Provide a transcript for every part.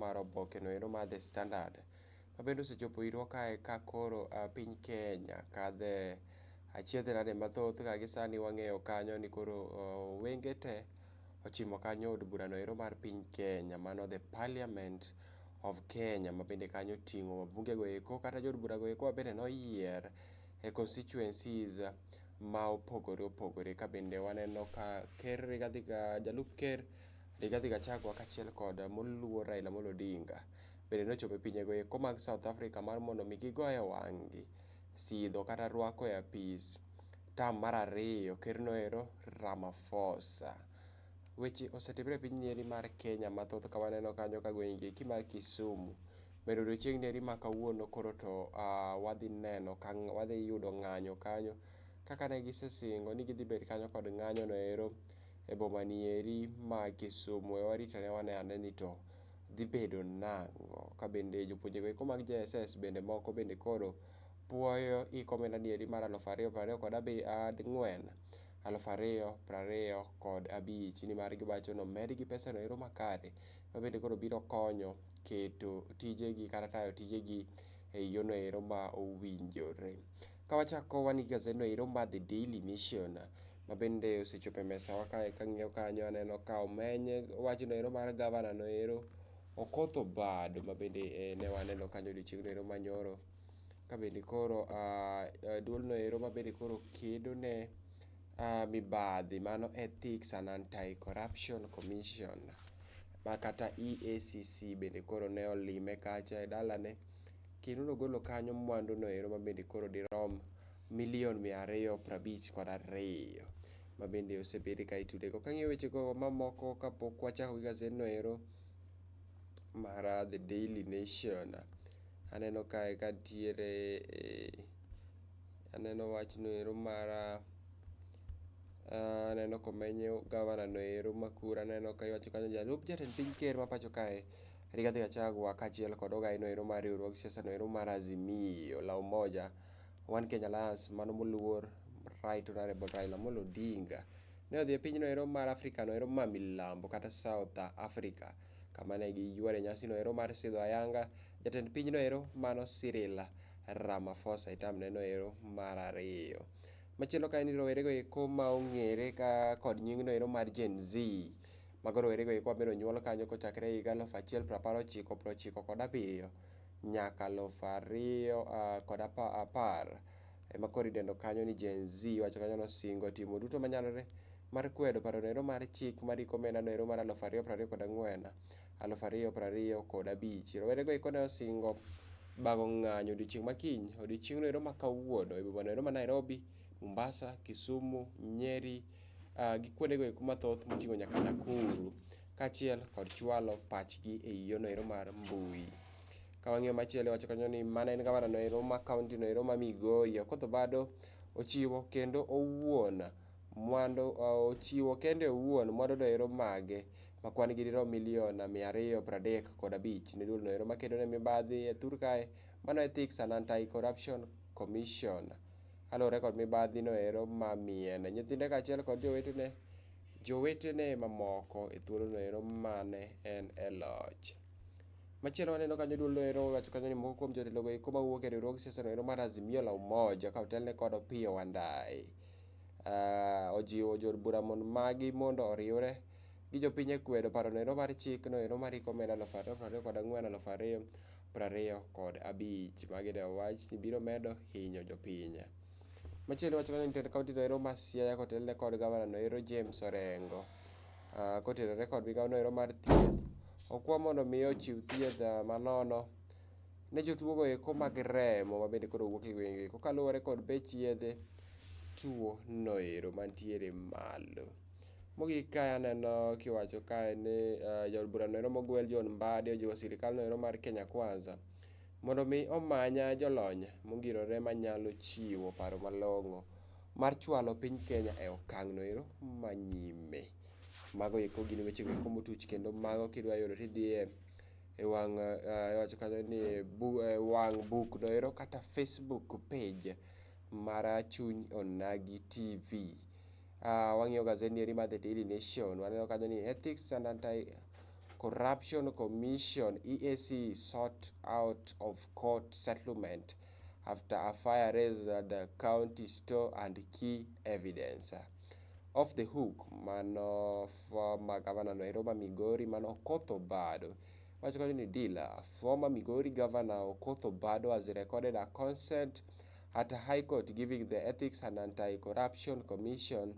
mar oboke no ero mar The Standard ma bende osechopo irwa kae ka koro piny Kenya kadhe achiedh nade mathoth ka gisani wang'eyo kanyo ni koro wenge te ochimo kanyo od burano ero mar piny Kenya mano the Parliament of Kenya ma bende kanyo oting'o wabunge go eko kata jood bura go eko ma bende noyier e constituencies ma opogore opogore ka bende waneno ka ker Rigathi jalup ker Rigathi Gachagua kaachiel kod moluor Raila Amolo Odinga bende nochopo e pinjego eko mag South Africa mar mondo mi gigoye wang'gi sidho kata rwako e apis tam mar ariyo kerno ero Ramaphosa. Weche osetimre e piny nieri mar Kenya mathoth ka waneno kanyo ka gwenge eki mag Kisumu bende odiochieng' nieri ma kawuono koro to wadhi neno wadhi yudo ng'anyo kanyo kaka ne gisesingo ni gidhi bet kanyo kod ng'anyo no ero e boma nieri ma Kisumu. We warit ane wane ane ni to dhi bedo nang'o ka bende jopuonjego eko mag JSS bende moko bende koro puoyo hik omenda nieri mar 2024 2025 nimar giwacho ni omedgi pesa no ero makare ma bende koro biro konyo keto tijegi kata tayo tijegi e yono ero ma owinjore. Ka wachako wan gi gasedno ero mar The Daily Nation ma bende osechopo e mesawa kae kang'iyo kanyo aneno ka omeny wachno ero mar gavana no ero Okoth Obado ma bende ne waneno kanyo odiochieng'no ero manyoro ka bende koro duolno ero ma bende koro kedo ne mibadhi mano Ethics and Anti-Corruption Commission ma kata EACC bende koro ne olime kacha e dalane kendo nogolo kanyo mwandu no ero ma bende koro dirom milion 252 ma bende osebed ka itudego. Kang'iyo wechego mamoko kapok wachako gi gasedno ero mar The Daily Nation, aneno kae ka nitiere aneno wachno ero mar aneno komeny gavana no ero ma kure aneno ka iwacho kanyo jalup jatend piny ker ma pacho kae Rigathi Gachagua kaachiel kod ogai no ero mar riwruog siasa no ero mar Azimio la Umoja One Kenya Alliance mano moluor Right Honorable Raila Amolo Odinga ne odhi e pinyno ero mar Afrika no ero ma milambo kata South Africa kama ne giywore nyasi no ero mar sidho ayanga jatend pinyno ero mano Cyril Ramaphosa e tamne no ero mar ariyo. Machielo kae ni rowerego eko ma ong'ere ka kod nyingno ero mar Gen Z. Mago rowerego eko mabende onyuol kanyo kochakre e higa 1997 nyaka 2010 ema koro idendo kanyo ni Gen Z. Iwacho kanyo nosingo timo duto manyalore mar kwedo paro noero mar chik mariko omenda noero mar 2024 2025. Rowerego eko ne osingo bago ng'anyo odiochieng' ma kiny, odiochieng'no ero ma kawuono e bomano ero ma Nairobi, Mombasa, Kisumu, Nyeri gi kuondego eko mathoth moting'o nyaka Nakuru kaachiel kod chwalo pachgi e yono ero mar mbui. Ka wang'iyo machielo iwacho kanyo ni mano en gavana no ero ma kaunti no ero ma Migori Okoth Obado ochiwo kendo owuon mwandu ochiwo kende owuon mwandu no ero mage ma kwan gi dirom milion 235 ne duol no ero makedo ne mibadhi e thur kae mano Ethics and Anti-Corruption Commission kaluwore kod mibadhi no ero ma miene nyithinde kaachiel kod jowetene jowetene mamoko e thuolo no ero mane en e loch. Machielo waneno kanyo duol no ero wacho kanyo ni moko kuom jotelo go eko mawuok e riwruog siasa no ero mar Azimio la Umoja ka otelne kod Opiyo Wandayi ojiwo jood bura mondo magi mondo oriwre gi jopiny e kwedo paro no ero mar chik no ero mar hik omenda 2024 2025 magi ne owach ni biro medo hinyo jopiny. Machielo wacho ni jatend kaunti no ero ma Siaya kotelne kod gavana no ero James Orengo kotenore kod migawo no ero mar thieth okwa mondo mi ochiw thieth manono ne jotuo go eko mag remo ma bende koro wuok e gwenge eko kaluwore kod bech yedhe tuo no ero mantiere malo. Mogik kae aneno kiwacho kae ni jaod bura no ero mogwel John Mbadi ojiwo sirikal no ero mar Kenya Kwanza mondo mi omany jolony mongirore manyalo chiwo paro malong'o mar chwalo piny Kenya e okang' no ero manyime. Mago eko gin weche go eko motuch kendo mago kidwa yudo tidhiye e wang' iwacho kanyo ni e wang' buk no ero kata Facebook page mar Chuny Onagi TV. Wang'iyo gazed ni eri mar The Daily Nation waneno kanyo ni Ethics and Anti Corruption Commission EAC sought out of court settlement after a fire razed the county store and key evidence. Off the hook, mano former governor noero ma Migori mano Okoth Obado. Wacho kanyo ni dealer, former Migori governor Okoth Obado has recorded a consent at a High Court giving the Ethics and Anti-Corruption Commission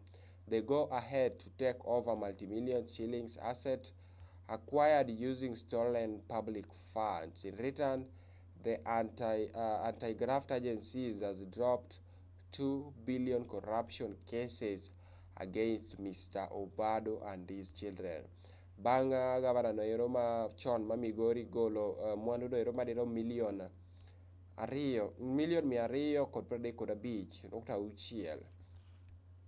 the go-ahead to take over multi-million shillings asset acquired using stolen public funds. In return, the anti-graft agencies has dropped 2 billion corruption cases against Mr. Obado and his children. Bang' gavana noero ma chon ma Migori golo mwandu noero madirom milion ariyo milion 235.6.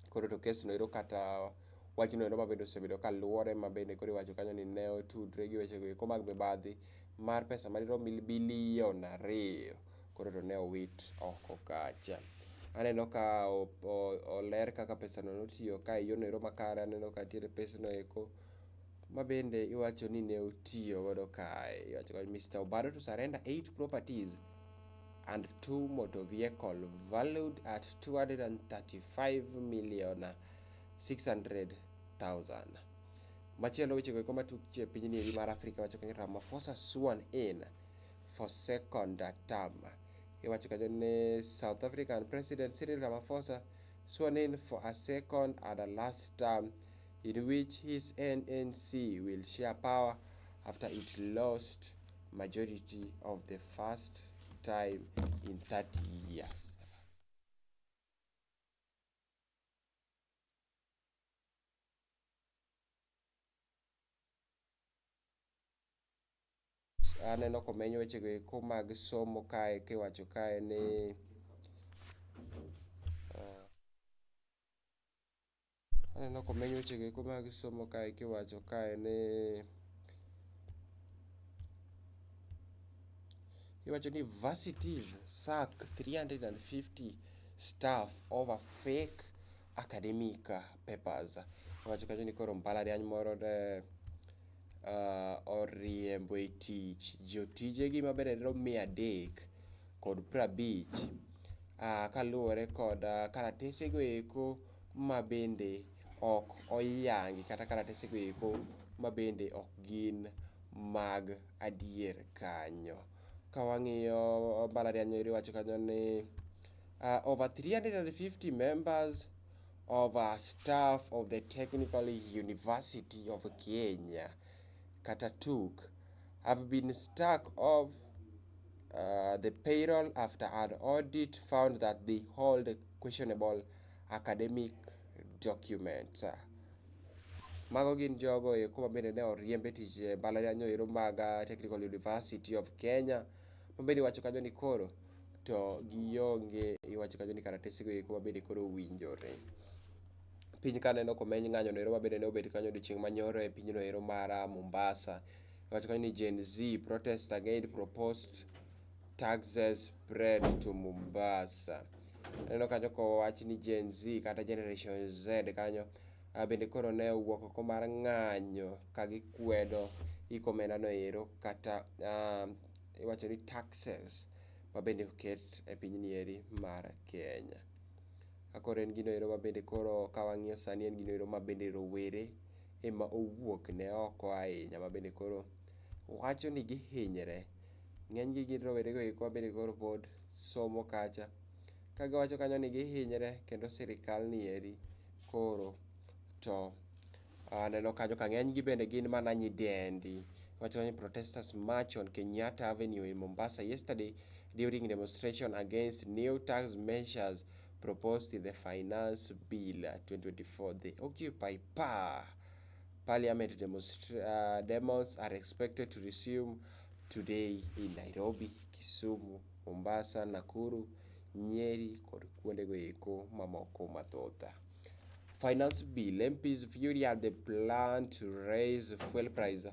Koro to kes noero kata wach noero mabende osebedo kaluwore mabende koro iwacho kanyo ni ne otudre gi wechego eko mag mibadhi mar pesa madirom bilion 2 koro to ne owit oko kacha. Aneno ka oler kaka pesano notiyo ka e yorno ero makare. Aneno ka nitiere pesno eko mabende iwacho ni ne otiyo godo kae. Iwacho ni Mr. Obado to surrender 8 properties and 2 motor vehicle valued at 235 million 600,000. Machielo wechego eko matuch e pinyni eri mar Afrika wacho kanyo Ramaphosa sworn in for second term. Iwacho kanyo ni South African President Cyril Ramaphosa sworn in for a second and a last term in which his ANC will share power after it lost majority of the first time in 30 years. Aneno komeny wechego eko mag somo kae kiwacho kae ni aneno komeny wechego eko mag somo kae kiwacho kae ni iwacho ni varsities sack 350 staff over fake academic papers. Iwacho kanyo ni koro mbalariany moro ne oriembo e tich jotijegi mabende dirom 350 kaluwore kod karatesego eko mabende ok oyangi kata karatesego eko mabende ok gin mag adier kanyo. Ka wang'iyo mbalariany iwacho kanyo ni over 350 members of staff of the Technical University of Kenya, kata TUK, have been struck off the payroll after an audit found that they hold questionable academic documents. Mago gin jogo eko mabende ne oriemb e tich e mbalariany ero mag Technical University of Kenya mabende iwacho kanyo ni koro to gionge, iwacho kanyo ni karatese go eko mabende koro owinjore. Piny ka aneno komeny ng'anyo no ero mabende ne obet kanyo odiochieng' manyoro e pinyno ero mar Mombasa. Iwacho kanyo ni Gen Z protest against proposed taxes spread to Mombasa. Aneno kanyo kowach ni Gen Z kata Generation Z kanyo bende koro ne owuok oko mar ng'anyo ka gikwedo iko omenda no ero kata iwacho ni taxes mabende oket e pinyni eri mar Kenya. Ka koro en gino ero mabende koro ka wang'iyo sani en gino ero mabende rowere ema owuok ne oko ahinya mabende koro wacho ni gihinyre. Ng'eny gi gin rowere go eko mabende koro pod somo kacha. Ka giwacho kanyo ni gihinyre kendo sirikal ni eri koro to aneno kanyo ka ng'eny gi bende gin mana nyidendi. Wacho ni protesters march on Kenyatta Avenue in Mombasa yesterday during demonstration against new tax measures proposed in the Finance Bill 2024. The Occupy Parliament demos are expected to resume today in Nairobi, Kisumu, Mombasa, Nakuru, Nyeri kod kuondego eko mamoko mathoth. Finance Bill, MPs fury at the plan to raise fuel price.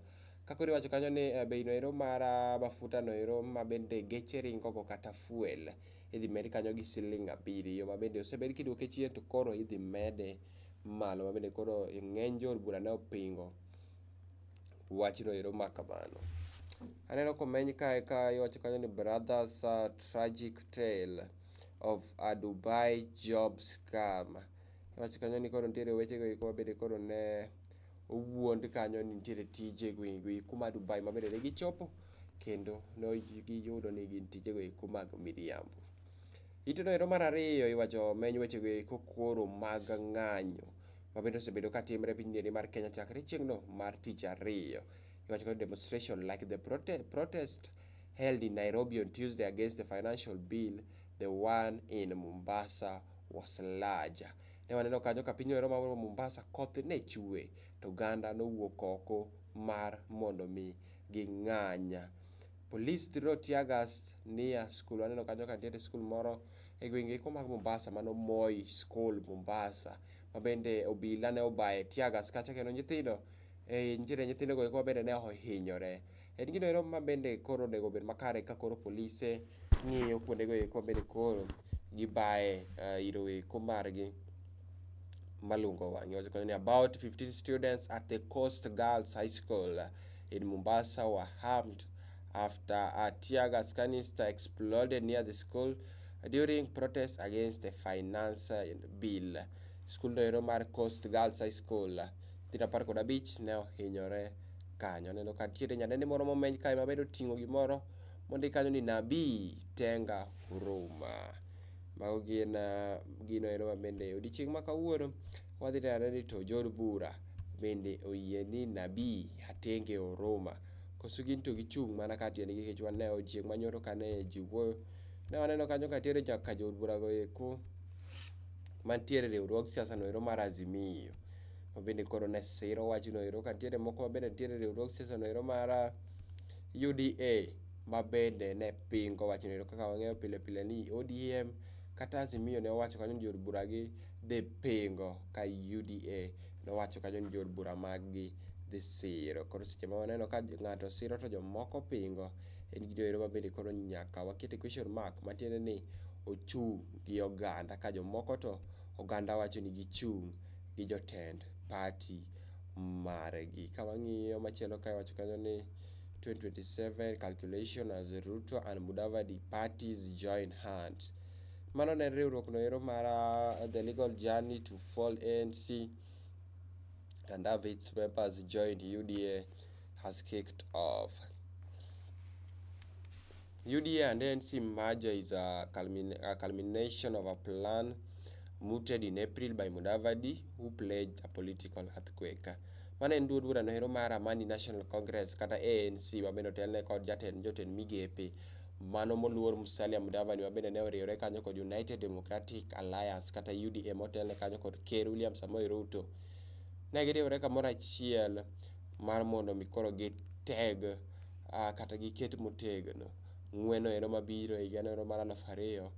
Ka koro iwacho kanyo ni bei no ero mar mafuta no ero mabende geche ringo go kata fuel idhi med kanyo gi siling 7 mabende osebed kiduoke chien to koro idhi mede malo mabende koro ng'eny jood bura ne opingo. wachno ero ma kamano. Aneno komeny kae ka iwacho kanyo ni brothers tragic tale of a Dubai job scam. Iwacho kanyo ni koro nitiere wechego eko mabende koro ne owuond kanyo ni nitiere tije e gwenge go eko ma Dubai mabende ne gichopo kendo ne giyudo ni gin tijego eko mag miriambo. Iteno ero mar ariyo iwacho omeny wechego eko koro mag ng'anyo mabende osebedo ka timre e piny ni mar Kenya chakre chieng'no mar tich ariyo. Iwacho ni demonstration like the protest held in Nairobi on Tuesday against the financial bill, the one in Mombasa was larger. Ne waneno kanyo ka piny ero mar Mombasa koth ne chwe to oganda nowuok oko mar mondo mi ging'any. Police throw tear gas near school. Waneno kanyo ka nitiere skul moro e gwenge eko mag Mombasa mano Moi School Mombasa ma bende obila ne obaye tear gas kacha kendo nyithindo nitiere nyithindo go eko ma bende ne ohinyore. En gino ero ma bende koro onego obed makare ka koro polise ng'iyo kuonde go eko bende koro gibaye iro eko margi malungo wang'. Iwacho kanyo ni about 15 students at the Coast Girls High School in Mombasa were harmed after a tear gas canister exploded near the school during protests against the finance bill. Skul no ero mar Coast Girls High School, nyithindo 15 ne ohinyore kanyo. Aneno ka nitiere nyadendi moro momeny kae mabende oting'o gimoro mondik kanyo ni Nabii Tenga Huruma. Mago gin gino ero ma bende odiochieng' ma kawuono wadhi neno ni to jood bura bende oyie ni Nabii atenge Huruma koso gin to gichung' mana ka tiendgi nikech waneno chieng' manyoro kane ji wuoyo ne waneno kanyo ka nitiere nyaka jood bura go eko mantiere e riwruog siasa no ero mar Azimio ma bende koro ne siro wachno ero ka nitiere moko ma bende nitiere e riwruog siasa no ero mar UDA ma bende ne pingo wachno ero kaka wang'eyo pile pile ni ODM kata Azimio ne owacho kanyo ni jood bura gi dhi pingo ka UDA nowacho kanyo ni jood bura mag gi dhi siro. Koro seche ma waneno ka ng'ato siro to jomoko pingo en gino ero ma bende koro nyaka waket e question mark matiende ni ochung' gi oganda ka jomoko to oganda wacho ni gichung' gi jotend party margi. Ka wang'iyo machielo kae wacho kanyo ni 2027 calculation as Ruto and Mudavadi parties join hands. Mano ne en riwruok no ero mar the legal journey to fall ANC and have its members joined UDA has kicked off. UDA and ANC merger is a culmination of a plan mooted in April by Mudavadi, who pledged a political earthquake. Mano en duond bura noero mar Amani National Congress kata ANC ma bende otelne kod jatend jotend migepe mano moluor Musalia Mudavadi ma bende ne oriwre kanyo kod United Democratic Alliance kata UDA motelne kanyo kod Ker William Samoei Ruto. Ne giriwre kamoro achiel mar mondo mi koro giteg kata giket motegno ng'weno ero mabiro e higa noero mar 2027.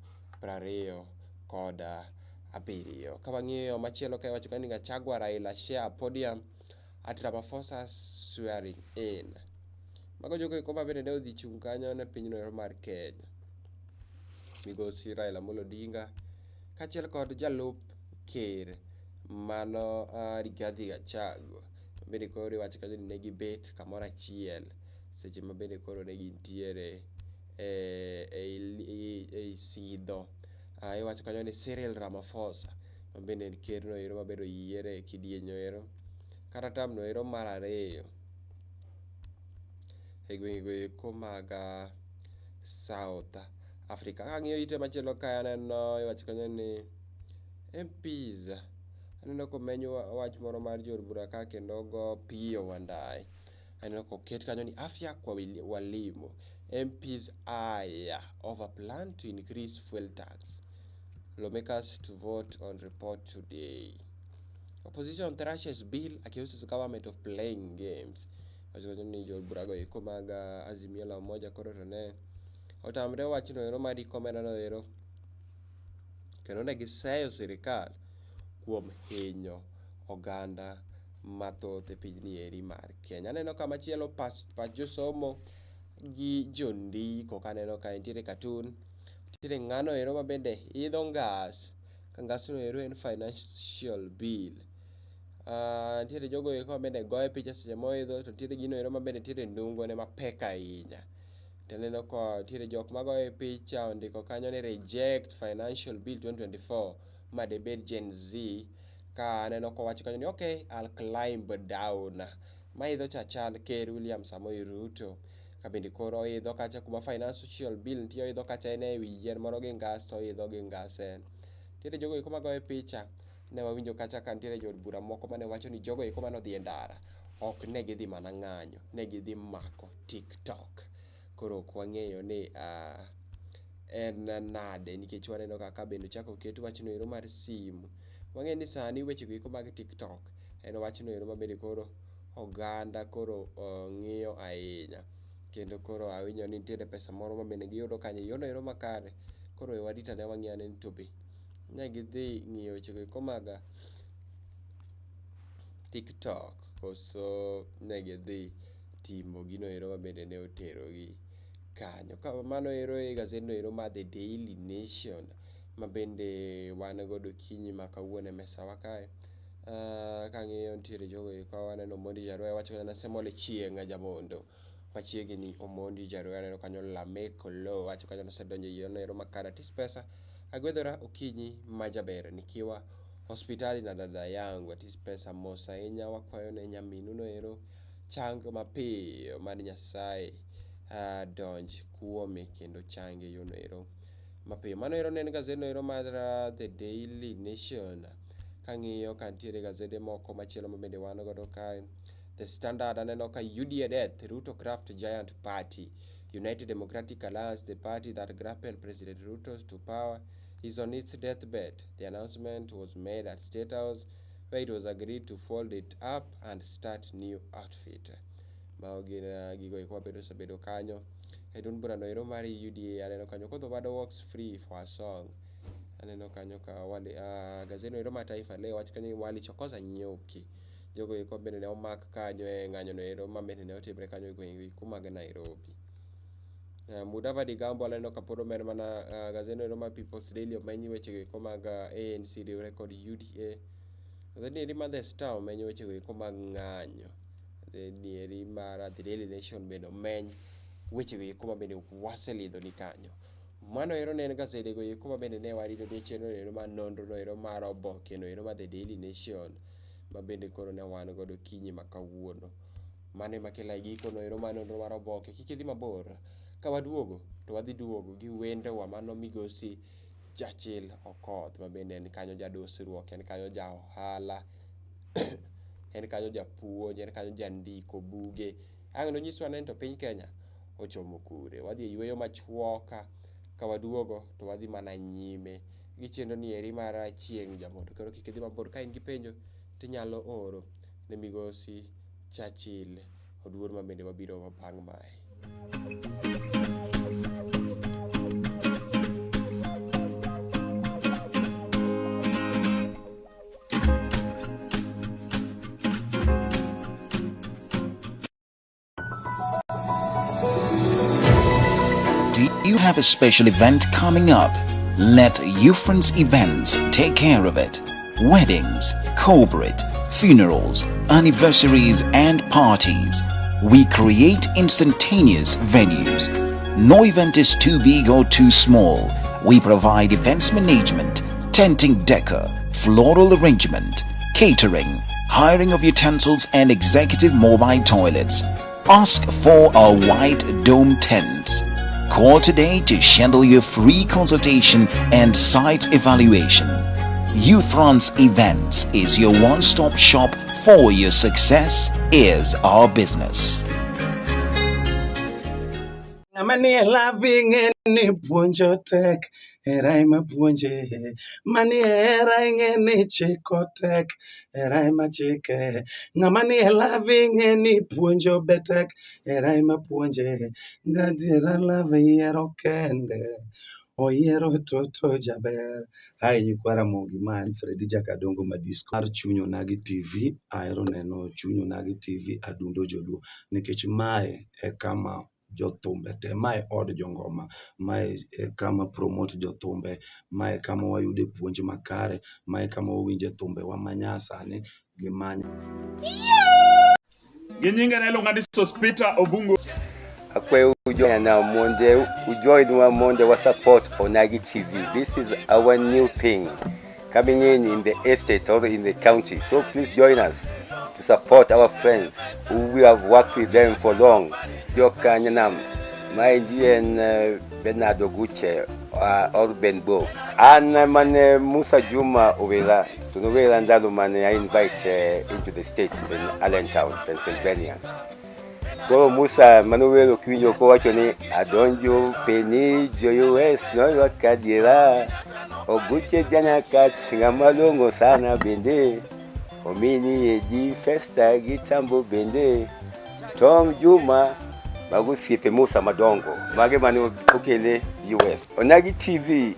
Ka wang'iyo machielo ka iwacho ka ni Gachagua Raila share podium at Ramaphosa's swearing in. Mago jogo eko ma bende ne odhi chung' kanyo ne pinyno ero mar Kenya. Migosi Raila Amolo Odinga kaachiel kod jalup ker mano Rigathi Gachagua bende koro iwacho kanyo ni ne gibet kamoro achiel seche ma bende koro ne gintiere e sidho. Iwacho kanyo ni Cyril Ramaphosa ma bende en ker no ero ma bende oyier e kidieny no ero kata term no ero mar ariyo e gwenge go eko mag South Africa. Kang'iyo ite machielo kae aneno iwacho kanyo ni MPs aneno komeny wach moro mar jood bura ka kendo ogo Opiyo Wandayi. Aneno koket kanyo ni afya kwa walimu. MPs ire over plan to increase fuel tax. Lawmakers to vote on report today. Opposition thrashes bill, accuses government of playing games. Wacho kanyo ni jood bura go eko mag Azimio la Umoja koro to ne otamre wachno ero mar iko omenda no ero kendo ne giseyo sirikal kuom hinyo oganda mathoth e pinyni eri mar Kenya. Aneno ka machielo pach josomo gi jondiko kaneno ka nitiere cartoon, nitiere ng'ano ero ma bende idho ngas, ka ngasno ero en financial bill. Nitiere jogo eko mabende goye picha seche moidho to nitiere gino ero mabende nitiere nungone mapek ahinya. To aneno ka nitiere jok magoye picha ondiko kanyo ni reject financial bill 2024 ma debed Gen Z ka aneno kowacho kanyo ni okay I'll climb down. Maidho cha chal ker William Samoei Ruto ka bende koro oidho kacha kuma financial bill nitie oidho kacha en e wi yien moro gi ngas to oidho gi ngas en. Nitiere jogo eko magoye picha Ne wawinjo kacha ka nitiere jood bura moko mane wacho ni jogo eko mane odhi e ndara ok ne gidhi mana ng'anyo, ne gidhi mako TikTok. Koro ok wang'eyo ni uh, en nade nikech waneno kaka bende ochako oket wachno ero mar simu. Wang'eyo ni sani weche go eko mag TikTok en wachno ero ma bende koro oganda koro uh, ng'iyo ahinya kendo koro awinjo ni nitiere pesa moro ma bende giyudo kanyo e yorno ero makare. Koro we warit ane wang'i ane ni to be ne gidhi ng'iyo wechego eko mag TikTok koso ne gidhi timo gino ero ma bende ne oterogi kanyo. Ka mano ero e gasedno ero mar The Daily Nation ma bende wan godo okinyi ma kawuono e mesawa kae. Uh, kang'iyo nitiere jogo eko aneno Omondi Jaruoya wacho ni asemol e chieng' jamondo machiegni Omondi Jaruoya aneno kanyo Lamek Oloo wacho kanyo nosedonjo e yorno ero makare atis pesa Agwedhora okinyi majaber nikiwa hospitali na dada yangu atis pesa mos ahinya wakwayo ne nyaminu noero chang mapiyo mad Nyasaye uh, donj kuome kendo change e yono ero mapiyo. Mano ero ne en gazedno ero mar uh, The Daily Nation. Kang'iyo ka nitiere gazede moko machielo ma bende wan godo kae. The Standard aneno ka UDA death, Ruto craft giant party. United Democratic Alliance, the party that grappled President Ruto to power, is on its deathbed. The announcement was made at State House, where it was agreed to fold it up and start new outfit. Mago gin uh, gigo eko mabedo osebedo kanyo. E duond burano ero mar UDA aneno kanyo Okoth Obado walks free for a song. Aneno kanyo ka wali, uh, gazeno ero mar Taifa Leo wacho kanyo ni walichokoza nyuki. Jogo eko bende ne omak kanyo e ng'anyo no ero ma bende ne otimre kanyo e gwenge eko mag Nairobi. Uh, Mudavadi Gambo aneno ka pod omer mana uh, gazeno ero mar People's Daily omeny weche go eko mag uh, ANC riwre kod UDA. Gazeti eri mar The Star omeny weche go eko mag ng'anyo. Gazeti eri mar The Daily Nation bende omeny weche go eko ma bende waselidho ni kanyo. Mano ero ne en gazede go eko ma bende ne warito e chenro ero mar nonro no ero mar oboke no ero mar The Daily Nation ma bende koro ne wan godo kinyi ma kawuono. Mano ema kelo e giko no ero mar nonro mar oboke. Kik idhi mabor. Ka waduogo to wadhi duogo gi wendewa mano migosi Churchill Okoth ma bende en kanyo jadusruok, en kanyo ja ohala, en kanyo japuonj, en kanyo jandiko buge. Ang' nonyiswa ni to piny Kenya ochomo kure. Wadhi e yueyo machuok ka waduogo to wadhi mana nyime gi chenro ni eri mar chieng' jamondo. Koro kik idhi mabor ka in gi penjo tinyalo oro ne migosi Churchill Oduor ma bende wabiro bang' mae. Do you have a special event coming up? Let Ufrance Events take care of it. Weddings, corporate, funerals, anniversaries, and parties. We create instantaneous venues. No event is too big or too small. We provide events management, tenting decor, floral arrangement, catering, hiring of utensils, and executive mobile toilets. Ask for our white dome tents. Call today to schedule your free consultation and site evaluation. Ufrance Events is your one-stop shop for your success is our business. Ng'ama nie lavi ng'e ni puonjo tek, hera ema puonje. Manie hera ing'e ni chiko tek, hera ema chike. Ng'ama nie lavi ing'e ni puonjo be tek, hera ema puonje. Gadiera love yiero kende, oyiero toto jaber. Hi nyikwa Ramogi, ma en Fredi Jakadongo Madisco mar Chuny Onagi TV. Ahero neno Chuny Onagi TV Adundo Joluo nikech mae e kama jothumbe te. Mae e od jongoma, mae e kama promote jothumbe, mae e kama wayude puonj makare, mae e kama wawinje thumbewa manyasani gi manya Gi nyinga ne iluonga ni Sospeter Obungo. Akwayo jo mondo ujoinwa mondo wa support Onagi TV. This is our new thing coming in the estate or in the county. So please join us to support our friends who we have worked with them for long. Jokanyanam, maendi en Bernardo Guche or Benbo. An mane Musa Juma Owera, to nowera ndalo mane I invite into the States in Allentown, Pennsylvania. Koro Musa manowero kiwinjo kowacho ni adonjo peni jo US noywak adiera Oguche janyakach ng'ama long'o sana bende omini edi Festa gi Tambo bende Tom Juma mago osiepe Musa madongo mage mane okele US. Onagi TV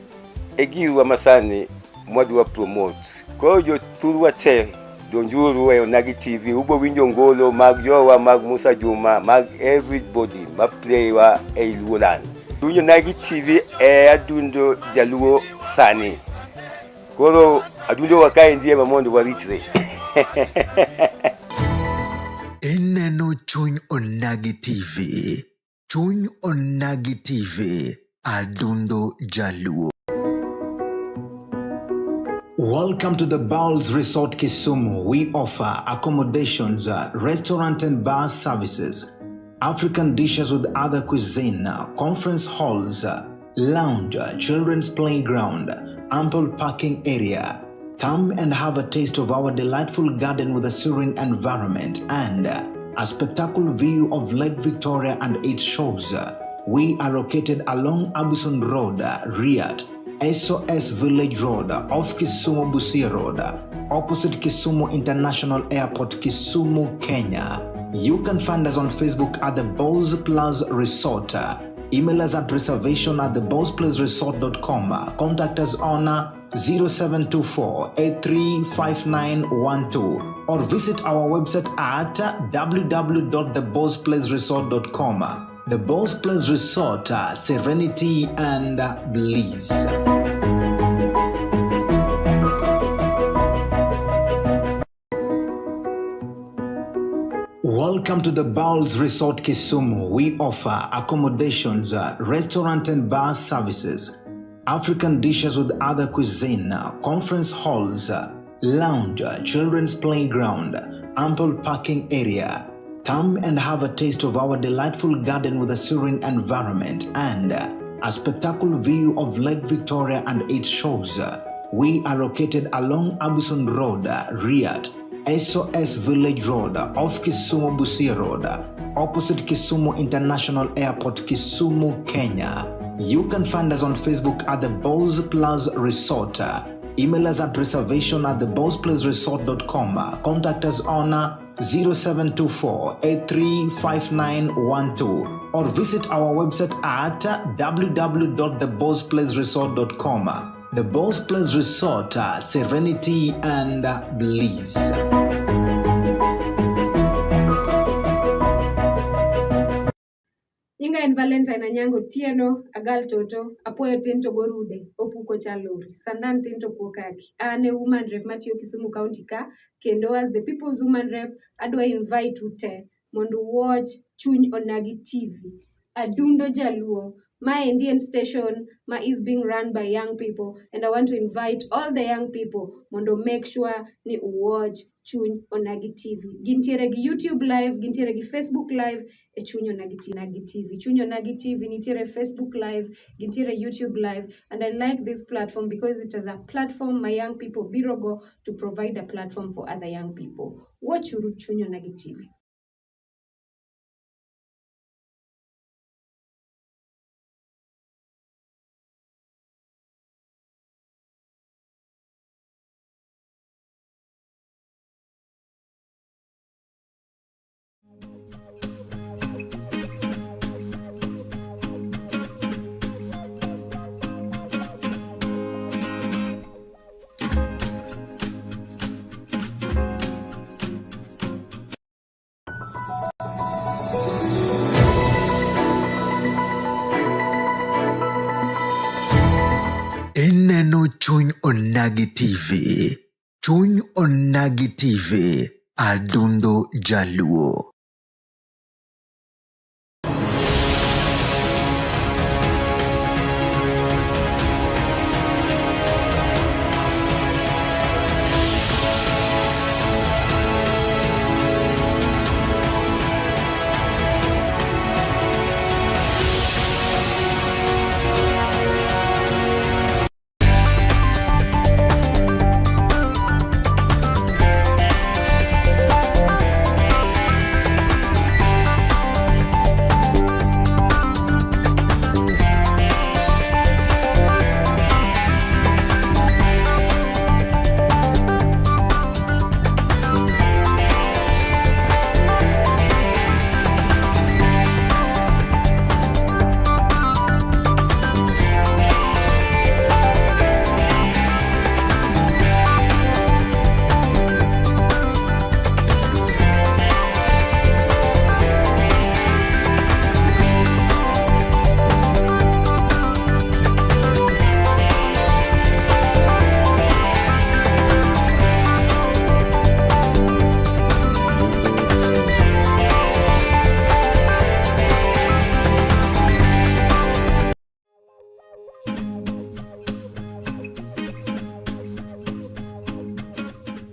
e girwa masani mwadwa promote. Koro jothurwa te donjuru e Onagi TV ubo winjo ngolo mag jowa mag Musa Juma mag everybody ma play wa e Luoland. Winjo Onagi TV e adundo jaluo sani. Koro adundo wa kaendi ema mondo waritre. Ineno Chuny Onagi TV. Chuny Onagi TV. Adundo Jaluo. Welcome to the Bowls Resort Kisumu. We offer accommodations, restaurant and bar services, African dishes with other cuisine, conference halls, lounge, children's playground, ample parking area. Come and have a taste of our delightful garden with a serene environment and a spectacular view of Lake Victoria and its shores. We are located along Abuson Road, Riyadh, SOS Village Road, off Kisumu Busia Road, opposite Kisumu International Airport, Kisumu, Kenya. You can find us on Facebook at the Bowls Plus Resort. Email us at reservation at thebowlsplaceresort.com. Contact us on 0724 835912 or visit our website at www.thebowlsplaceresort.com. The Bowls Place Resort, serenity and bliss. Welcome to the Bowls Resort Kisumu. We offer accommodations, restaurant and bar services, African dishes with other cuisine, conference halls, lounge, children's playground, ample parking area. Come and have a taste of our delightful garden with a serene environment and a spectacular view of Lake Victoria and its shores. We are located along Abuson Road, Riyadh, SOS Village Road, off Kisumu Busia Road, opposite Kisumu International Airport, Kisumu, Kenya. You can find us on Facebook at the Bowls Plus Resort. Email us at reservation at thebowlsplaceresort.com. Contact us on 0724 835912 or visit our website at www.thebowlsplaceresort.com. The Bowls Place Resort, serenity and bliss. Nyinga en Valentine Anyango Otieno, Agal Toto, Apuoyo tin to gorude, Opuko chalori, Sandan tin to kuo kaki. An e woman rep matiyo Kisumu County ka, kendo as the people's woman rep, adwa invite u te mondo watch Chuny Onagi TV. Adundo Jaluo. Maendi en station ma is being run by young people and I want to invite all the young people mondo make sure ni watch Chuny Onagi TV. Gintiere gi YouTube live, gintiere gi Facebook live e Chuny Onagi TV. Chuny Onagi TV nitiere Facebook live, gintiere YouTube live and I like this platform because it is a platform my young people biro go to provide a platform for other young people. Watch uru Chuny Onagi TV. Mano Chuny Onagi TV. Chuny Onagi TV. Adundo Jaluo.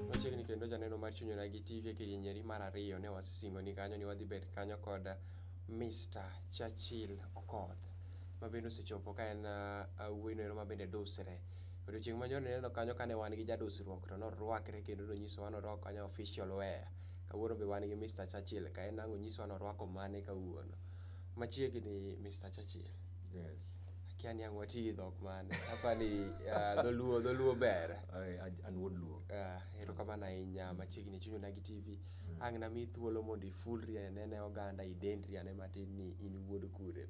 Machiegni kendo janeno mar Chuny Onagi TV e kidienjeri mar ariyo ne wasesingo ni kanyo ni wadhi bet kanyo kod Mr. Churchill Okoth ma bende osechopo ka en wuoyi noero ma bende dusre. Odiochieng' manyoro nineno kanyo kane wan gi jadusruok to norwakre kendo nonyisowa norwako kanyo official wear. Kawuono be wan gi Mr. Churchill ka en ang' onyiswa norwako mane kawuono. Machiegni Mr. Churchill. Yes. Akia ni ang' wati gi dhok mane. Apani dholuo dholuo ber. An wuod Luo. Erokamano ahinya machiegni Chuny Onagi TV. Ang' namiyi thuolo mondo ifulri ane ne oganda idendri ane matin ni in wuod kure.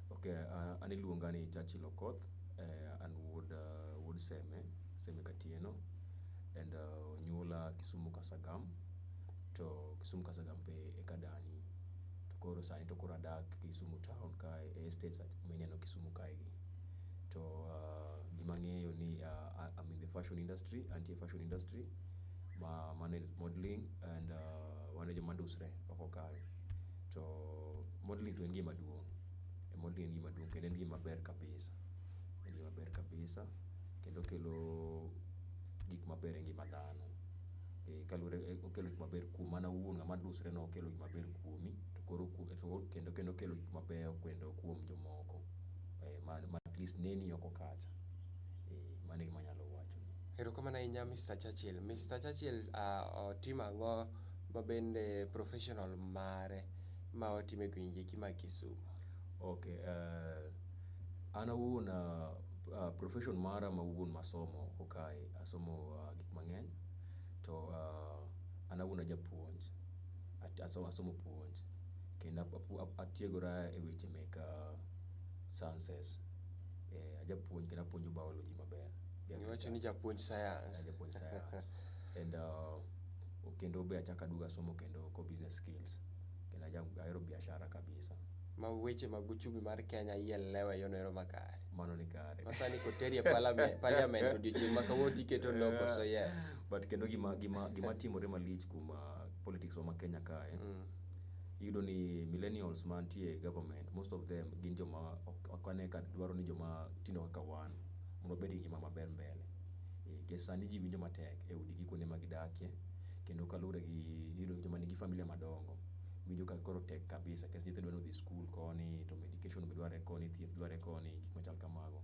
Ok, an iluonga ni Churchill Okoth. An wuod wuod Seme, Seme Katieno. And onyuola Kisumu Kasagam. To Kisumu Kasagam be e kadani. To koro sani to koro adak Kisumu town kae e estates mineno Kisumu kae gi. To gima ang'eyo ni I'm in the fashion industry, antie fashion industry ma mano modeling and wan e joma dusre oko kae. To modeling to en gima duong'. Modeling en gima duong' kendo en gima ber kabisa. En gima ber kabisa kendo kelo gik maber e ngima dhano. Kaluwore okelo gik maber kuom an awuon ng'ama dusre no okelo gik maber kuomi to koro kendo kendo okelo gik mabeyo kendo kuom jomoko ma at least neni oko kacha. Mano e gima anyalo wacho. Erokamano ahinya Mr. Churchill. Mr. Churchill otimo ang'o ma bende professional mare ma otimo e gwenge eki mag Kisumu? Ok, an awuon profession mara ma awuon masomo oko kae, asomo gik mang'eny to an awuon ajapuonj. Asomo puonj kendo atiegora e weche mek sciences. Ajapuonj kendo apuonjo biology maber. Iwacho ni japuonj science. Ajapuonj science. And kendo be achako aduogo asomo kendo ko business skills. Kendo ahero biashara kabisa. Ma weche mag uchumi mar Kenya ielewa e yono ero makare. Mano ni kare. Ma sani koteri e parliament odiochieng' ma kawuono tiketo no koso yes. But kendo gima timore malich kuom politics wa ma Kenya kae, iyudo ni millennials mantie e government, most of them gin joma ok ane ka dwaro ni joma tindo kaka wan mondo wabed gi ngima maber mbele. Nikech sani ji winjo matek e udigi kuonde ma gidakie, kendo kaluwore gi iyudo joma nigi familia madongo winjo ka koro tek kabisa nikech nyithindo dwa ni odhi skul koni, to medication be dwarre koni, thieth dwarre koni, gik machal kamago.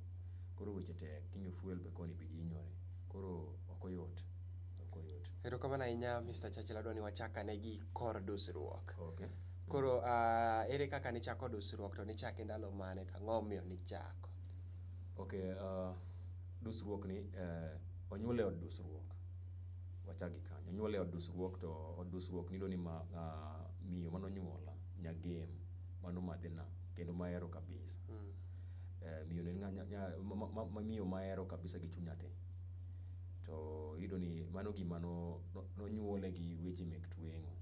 Koro weche tek, king'iyo fuel be koni be ji hinyore. Koro ok oyot, ok oyot. Erokamano ahinya Mr. Churchill adwa ni wachak ane gi kor dusruok. Okay. Koro ere kaka nichako dusruok to nichake ndalo mane to ang'o momiyo nichako? Ok, dusruok ni onyuol e od dusruok. Wachak gi kanyo. Onyuol e od dusruok to od dusruok niyudo ni miyo manonyuola nyagem mano madhina kendo mahero kabisa. Miyo no en miyo mahero kabisa gi chunya te. To iyudo ni mano gima nonyuole gi weche mek tweng'o.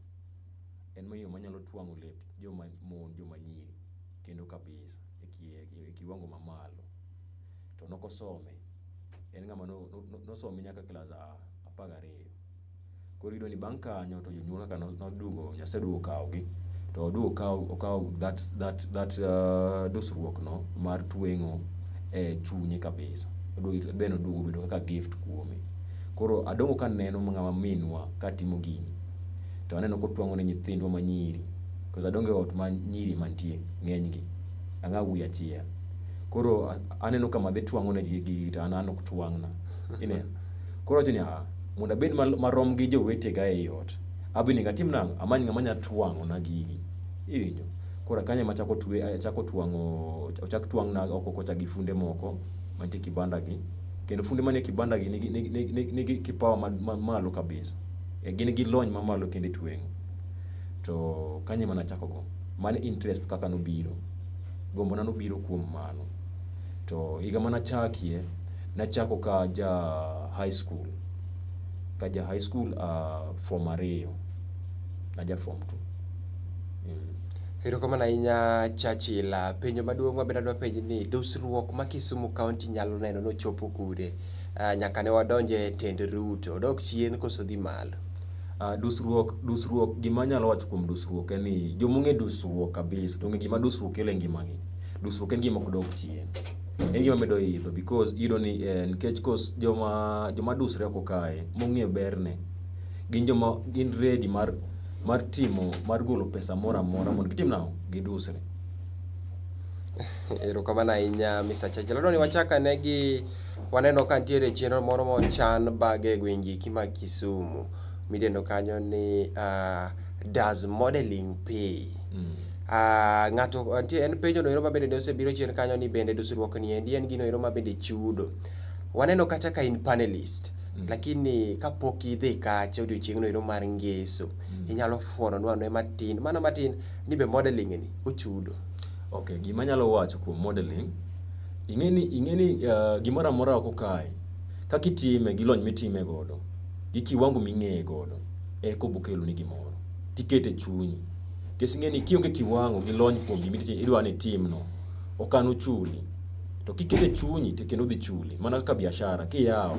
En miyo manyalo twang'o lep joma mon joma nyiri kendo kabisa e kiwango mamalo. To nokosome. En ng'ama nosome nyaka klas 12. Koro iyudo ni bang' kanyo to jonyuol kaka noduogo Nyasaye oduogo okawogi to oduogo okawo that dusruok no mar tweng'o e chunye kabisa. Then oduogo obedo kaka gift kuome. Koro adongo kaneno ng'ama minwa katimo gini to aneno kotwang'o ne nyithindwa manyiri. Because adongo e ot ma nyiri ema nitie ng'enygi. Ang'a wuoyi achiel. Koro aneno kama dhi twang'o ne gigi to an ok twang'na. Ineno? Koro awacho ni aa, mondo abed marom gi jowetega ei ot, abe onego atim nang'o? Amany ng'ama nya twang'ona gigi. Iwinjo? Koro kanyo ema achako twe, achako twang'o, ochak twang'na oko kocha gi funde moko mantie kibanda gi. Kendo funde manie kibanda gi nigi kipawa mamalo kabisa. Gin gi lony mamalo kendo e tweng'o. To kanyo ema nachako go. Mano interest kaka nobiro. Gombona nobiro kuom mano. To higa mane achakie, nachako ka ja high school. Ka ja high school form 2. Naja form 2. Erokamano ahinya Churchill. Penjo maduong' mabende adwa penji ni dusruok ma Kisumu County nyalo neno nochopo kure nyaka ne wadonje e tend Ruto? Odok chien koso odhi malo? Dusruok gima anyalo wacho kuom dusruok en ni joma ong'e dusruok kabisa to ong'e gima dusruok kelo e ngimagi. Dusruok en gima ok dog chien. En gima medo idho because iyudo ni nikech joma dusre oko kae mong'eyo berne gin joma gin ready mar timo mar golo pesa moro amora mondo gitim nang'o? Gidusre. Erokamano ahinya Mr. Churchill. Adwa ni wachak ane gi waneno ka nitiere chenro moro mochan bage e gwenge eki mag Kisumu midendo kanyo ni Does Modeling Pay? Ng'ato nitie en penjo no ero ma bende osebiro chien kanyo ni bende dusruok ni endi en gino ero ma bende chudo. Waneno kacha ka in panelist. Lakini kapok idhi kacha odiochieng' no ero mar ngeso, inyalo fuononwa ane matin, mana matin ni be modeling ni ochudo. Okay, gima anyalo wacho kuom modeling, ing'e ni gimoro amora oko kae, kaka itime gi lony mitime godo, gi kiwango ming'eye godo, eka obo keloni gimoro. Tikete e chunyi. Nikech ing'e ni kionge kiwango gi lony kuom gima idwa ni itimno, ok anochuli. To kikete e chunyi to kendo odhi chuli. Mana kaka biashara, kiyawo,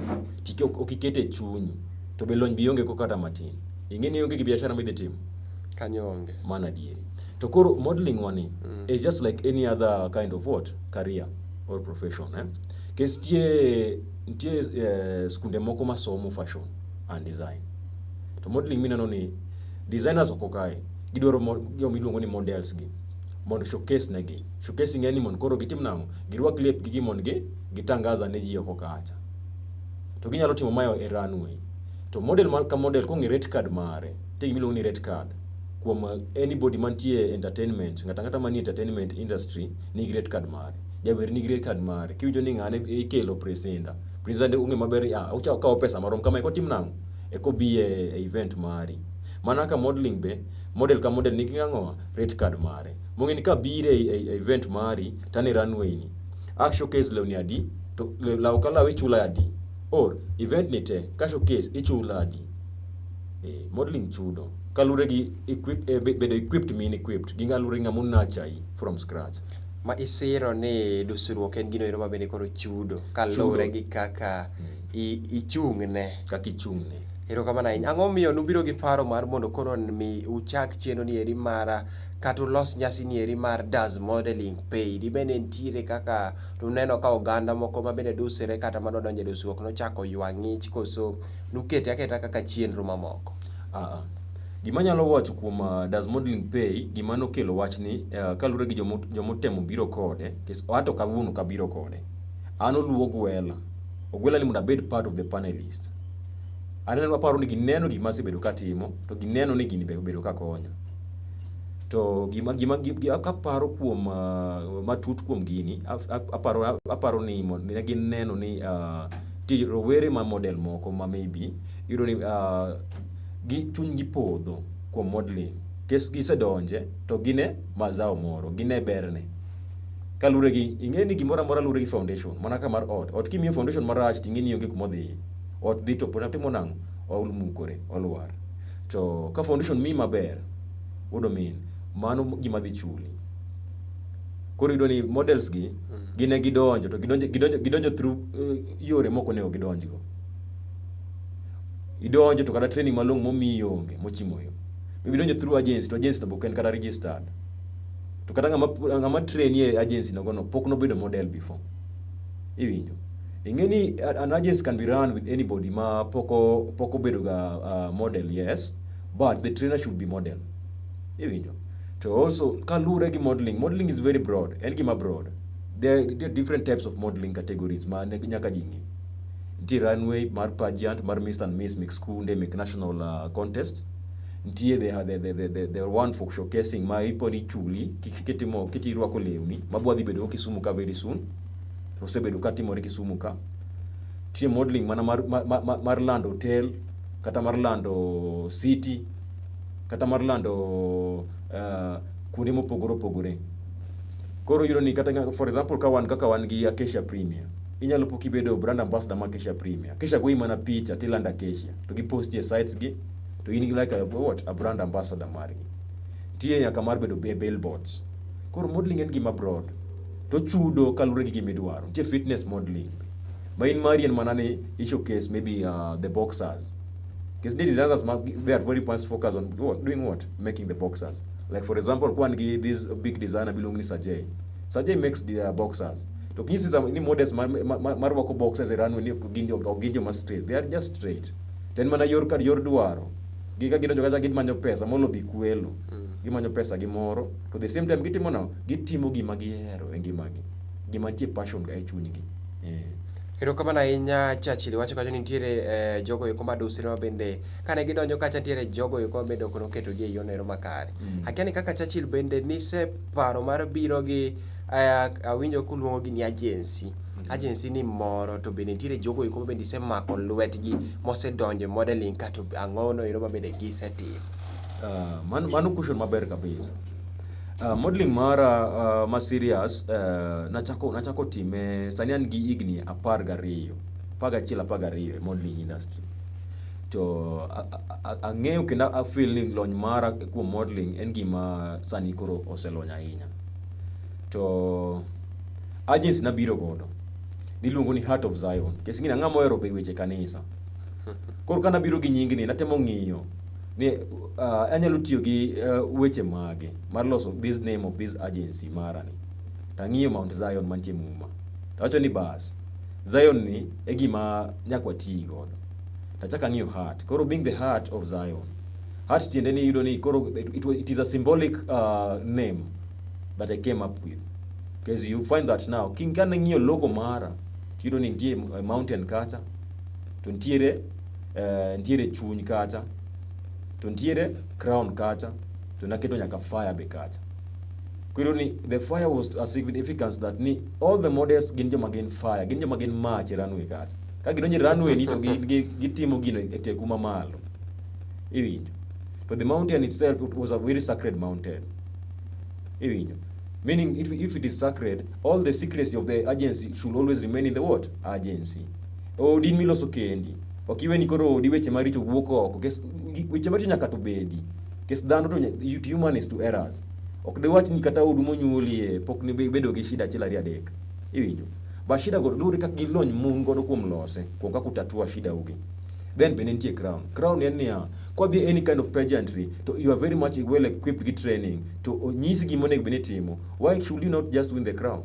to ok ikete e chunyi, to be lony be ionge go kata matin. Ing'e ni ionge gi biashara midhi timo. Kanyo onge. Mano adieri. To koro modeling wani is just like any other kind of what? Career or profession. Eh? Nikech nitie skunde moko masomo fashion and design. To modeling mineno ni designers oko kae, gidwaro joma iluongo ni models gi mondo showcase negi. Showcasing en ni mondo koro gitim nang'o? Girwak lepgi gi mondo gitangaza ne ji oko kacha. To ginyalo timo mae e runway. To model ka model kong'e rate card mare, nitie gima iluongo ni rate card. Kuom anybody mantie entertainment, ng'ato ang'ata manie entertainment industry nigi rate card mare. Jawer nigi rate card mare. Kiwinjo ni ng'ane ikelo presenter. Presenter ong'e maber ni okawo pesa marom kama eka otim nang'o? Eka obi e event mari. Mana kaka modeling be, model ka model nigi ang'o? Rate card mare. Mong'e ni kabiro e event mari to an e runway ni. A showcase lewni adi, to law ka law ichula adi. Or event ni te ka showcase ichula adi. Modeling chudo. Kaluwore gi bedo equipped mean equipped. Gi kaluwore gi ng'ama nurture from scratch. Ma isiro ni dusruok en gino ero ma bende koro chudo kaluwore gi kaka ichung'ne. Kaka ichung'ne. Erokamano ahinya. Ang'o momiyo nubiro gi paro mar mondo koro mi uchak chenro ni eri mar kata ulos nyasi ni eri mar Does Modeling Pay? Dibende nitiere kaka uneno ka oganda moko ma bende dusre kata madwa donjo e dusruok nochako ywa ng'ich koso nukete aketa kaka chenro mamoko? Gima anyalo wacho kuom Does Modeling Pay, gima nokelo wachni kaluwore gi jomotemo biro kode, anto kawuono ok abiro kode. An oluwo ogwela. Ogwela ni mondo abed part of the panelist. Aneno aparo ni gineno gima asebedo katimo, to gineno ni gini be obedo ka konyo. To gima kaparo kuom matut kuom gini, aparo ni ne gineno ni nitie rowere ma model moko ma maybe iyudo ni chunygi podho kuom modeling. Nikech gisedonje to gine mazao moro, gine berne. Kaluwore gi, ing'e ni gimoro amora luwore gi foundation, mana kaka mar ot. Ot kimiyo foundation marach to ing'e ni onge kuma odhiye. Ot dhi to timo nang'o? Omukore, olwar. To ka foundation miyi maber, wuod omin, mano gima dhi chuli. Koro iyudo ni models gi gin e gidonjo to gidonjo through yore mok onego gidonjgo. Idonjo to kata training malong'o momiyi onge mochimo yo. Maybe idonjo through agency to agency no be ok en kata registered. To kata ng'ama train e agency nogo no pok nobedo model before. Iwinjo? Ing'e ni an agency can be run with anybody ma pok obedo ga model, yes, but the trainer should be model. Iwinjo? To also kaluwore gi modeling, modeling is very broad, en gima broad. There are different types of modeling categories ma nyaka ji ng'e. Nitie runway mar pageant, mar Miss and Miss, mek skunde, mek national contest. Nitie the one for showcasing ma ipo ni ichuli kitimo kitirwako lewni ma bwa dhi bedo go Kisumu ka very soon. Osebedo ka timore Kisumu ka. Nitie modeling mana mar lando hotel, kata mar lando city, kata mar lando kuonde mopogore opogore. Koro iyudo ni kata for example ka wan kaka wan gi Acacia Premier, inyalo po kibedo brand ambassador mar Acacia Premier. Acacia goyi mana picha tilando Acacia to giposti e sites gi to in like a, what, a brand ambassador margi. Nitie nyaka mar bedo billboards. Koro modeling en gima broad. To chudo kaluwore gi gima idwaro. Nitie fitness modeling. Ma in mari en mana ni i showcase maybe the boxers. Because the designers they are very much focused on what, doing what? Making the boxers. Like for example, kwan gi this big designer miluongo ni Sajay. Sajay makes the boxers. To nyisi sama ni models mar rwako boxers e runway ni ok gin joma straight. They are just straight. To en mana yor kar yor dwaro. Gi ka gidonjo kacha gimanyo pesa molo dhi kwelo. Gimanyo pesa gi moro. To the same time gitimo nang'o? Gitimo gima gihero e ngimagi. Gima nitie passion e chunygi. Erokamano ahinya Churchill wacho kanyo ni nitiere jogo eko madusre ma bende kane gidonjo kacha nitiere jogo eko ma bende ok noketogi e yono ero makare. Akia ni kaka Churchill bende niseparo mar biro gi awinjo kuluongo gi ni agency. Agency ni moro to bende nitiere jogo eko ma bende isemako lwetgi mosedonjo e modeling ka to ang'o no ero ma bende gisetimo. Mano question maber kabisa. Modeling mara ma serious nachako time sani an gi higni 12, 11, 12 e modeling industry. To ang'eyo kendo a feel ni lony mara kuom modeling en gima sani koro oselony ahinya. To agency nabiro godo niluongo ni Heart of Zion. Nikech ing'e ni ang'ama ohero weche kanisa. Koro ka nabiro gi nyingni natemo ng'iyo ni anyalo tiyo gi weche mage mar loso this name of this agency mara ni. Tang'iyo Mount Zion mantie Muma. Tawacho ni bas, Zion ni e gima nyaka wati godo. Tachako ang'iyo heart. Koro being the heart of Zion. Heart tiende ni iyudo ni koro it is a symbolic name that I came up with. Because you find that now, king ka nang'iyo logo mara, tiyudo ni nitie mountain kacha, to nitiere chuny kacha, to nitiere crown kacha, to naketo nyaka fire be kacha. Koro ni the fire was a significance that ni all the models gin joma gin fire, gin joma gin mach e runway kacha. Ka gidonjo e runway ni to gitimo gino e teku mamalo. Iwinjo. To the mountain itself, it was a very sacred mountain. Iwinjo. Meaning if it is sacred, all the secrecy of the agency should always remain in the what? Agency. Odi miloso kendi. Ok iwe ni koro odi weche maricho wuok oko. Kes weche maricho nyaka to bedi. Kes dhano to human is to errors. Ok diwach ni kata odu monyuolie pok ni bedo gi shida achiel ariyo adek. Iwinjo. But shida go luwore kaka gilony mun godo kuom lose, kuom kaka utatua shida ugi. Then bende nitie crown. Crown en niya, kodhi any kind of pageantry, to you are very much well equipped gi training, to onyisi gima onego bed ni itimo. Why should you not just win the crown?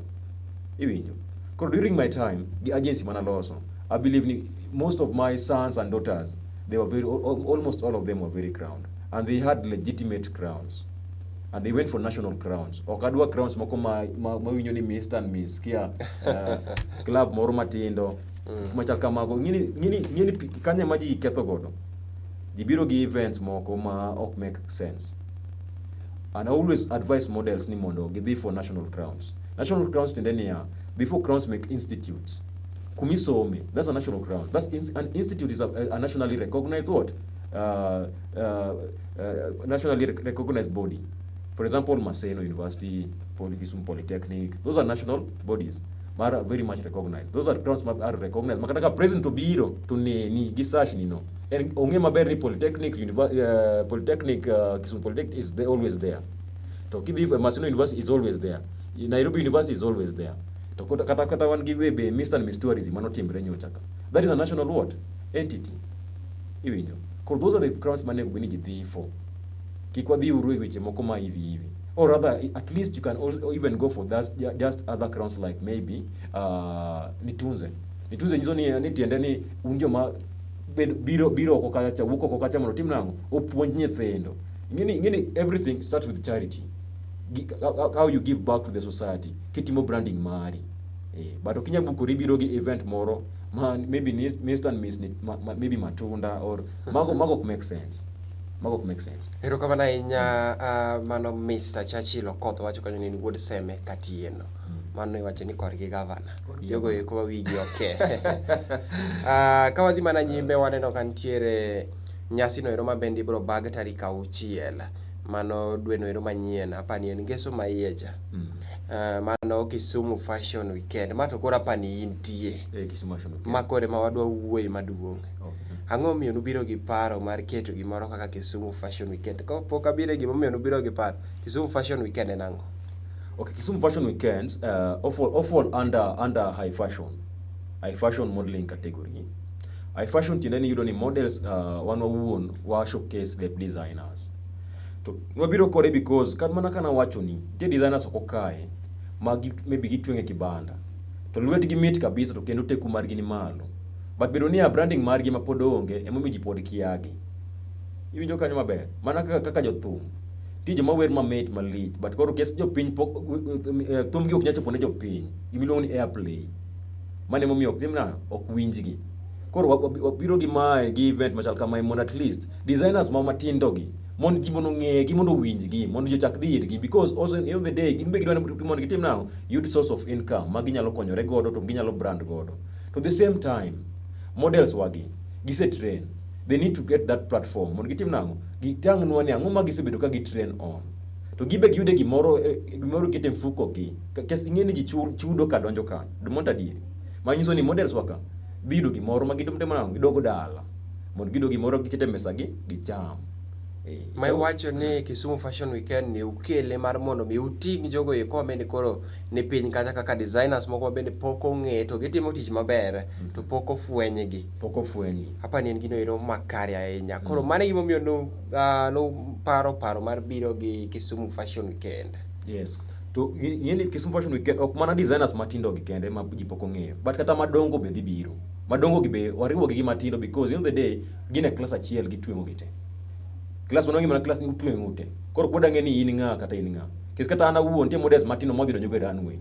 Iwinjo. Koro during my time, gi agency mana loso, I believe ni most of my sons and daughters, they were very, almost all of them were very crowned. And they had legitimate crowns. And they went for national crowns. Ok adwa crowns moko ma winjo ni Mr. and Miss kia club moro matindo machal kamago. Ng'eni kanye ma ji ketho godo. Ji biro gi events moko ma ok make sense. And I always advise models ni mondo gidhi for national crowns. National crowns tiende niya, dhi for crowns make institutes. Kumisome, that's a national crown. That's an institute is a nationally recognized what? Nationally recognized body. For example, Maseno University, Kisumu Polytechnic, those are national bodies. Are very much recognized. Those are crowns are recognized. Makataka president obiro to neni gi sash ni no. And ong'e maber ni Polytechnic, Polytechnic, Kisumu Polytechnic is always there. To kidhi Maseno University is always there. Nairobi University is always there. To kata wan gi be Mr and Miss Tourism manotimre nyocha ka. That is a national what? Entity. Iwinjo? Koro those are the crowns manego bed ni ji dhi for. Kik wadhi uru e weche moko ma hivi hivi. Or rather, at least you can also even go for that, just other crowns like maybe Nitunze. Nitunze nyiso ni tiende ni un joma biro oko kacha, wuok oko kacha mondo otim nang'o? Opuonj nyithindo. Ing'eni everything starts with charity. How you give back to the society. Kitimo branding mari. But ok inyal bukori biro gi event moro ma maybe ni Mr and Miss ni, maybe matunda or mago ok make sense. Mago ok make sense. Erokamano ahinya mano Mr. Churchill Okoth wacho kanyo ni en wuod Seme Katieno. Mano iwacho ni korgi gavana. Jogo eko ma wigi oke. Ka wadhi mana nyime waneno ka nitiere nyasi no ero ma bende ibiro bag tarik 6. Mano dwe no ero manyien. Apani en ngeso ma iye cha. Mano Kisumu Fashion Weekend. Ma to koro apani intie. Kisumu Fashion Weekend. Ma koro ema wadwa wuoye maduong'. Okay. Ang'o momiyo nubiro gi paro mar keto gimoro kaka Kisumu Fashion Weekend? Kapok abiro e gimomiyo nubiro gi paro, Kisumu Fashion Weekend en ang'o? Okay, Kisumu Fashion Weekends ofall under high fashion. High fashion modeling category. High fashion tiende ni iyudo ni models wan wawuon wa showcase lep designers. To wabiro kode because kat mana kana wacho ni nitie designers oko kae ma maybe gitweng'e kibanda. To lwetgi mit kabisa to kendo teku margi ni malo. But bedo ni a branding margi ma pod onge emomiyo ji pod kiagi. Iwinjo kanyo maber? Mana kaka jothum. Nitie joma wer mamit malich but koro kes jopiny pok thumgi ok nyal chopo ne jopiny. Gimiluongo ni airplay. Mano emomiyo ok tim nang'o? Ok winjgi. Koro wabiro gi mae gi event machal kamae mondo at least designers ma matindo gi mondo ji mondo ong'egi mondo owinjgi mondo ji ochak dhi irgi because also in the end of the day gin be gidwa ni mondo gitim nang'o? Yud source of income ma ginyalo konyore godo to ginyalo brand godo. To the same time models wagi gise train they need to get that platform mondo gitim nang'o? Gitang'nwa ni ang'o ma gisebedo ka gi train on. To gibe giyude gimoro gimoro gikete mfuko gi. Kes ing'e ni ji chudo ka donjo kanyo. Mondo adieri. Manyiso ni models waka dhi yudo gimoro ma gitimo nang'o? Gidogo dala. Mondo giyudo gimoro gikete mesa gi gicham. Ma iwacho ni Kisumu Fashion Weekend ni ukele mar mondo mi uting' jogo eko ma ni koro ni piny kacha kaka designers moko ma bende pok ong'e to gitimo tich maber to pok ofwenygi. Pok ofwenygi. Apani en gino ero makare ahinya. Koro mano e gimomiyo nuparo paro mar biro gi Kisumu Fashion Weekend. Yes. To ing'e ni Kisumu Fashion Weekend ok mana designers matindo gi kende ma ji pok ong'eyo but kata madongo be dhi biro. Madongo gi be wariwo gi gi matindo because in the day gin e class achiel gitweng'o gi te. Class wanwang'e mana class ni utweng'o te. Koro ok wadang'e ni in ng'a kata in ng'a. Nikech kata an awuon nitie models matindo modhi donjo go e runway.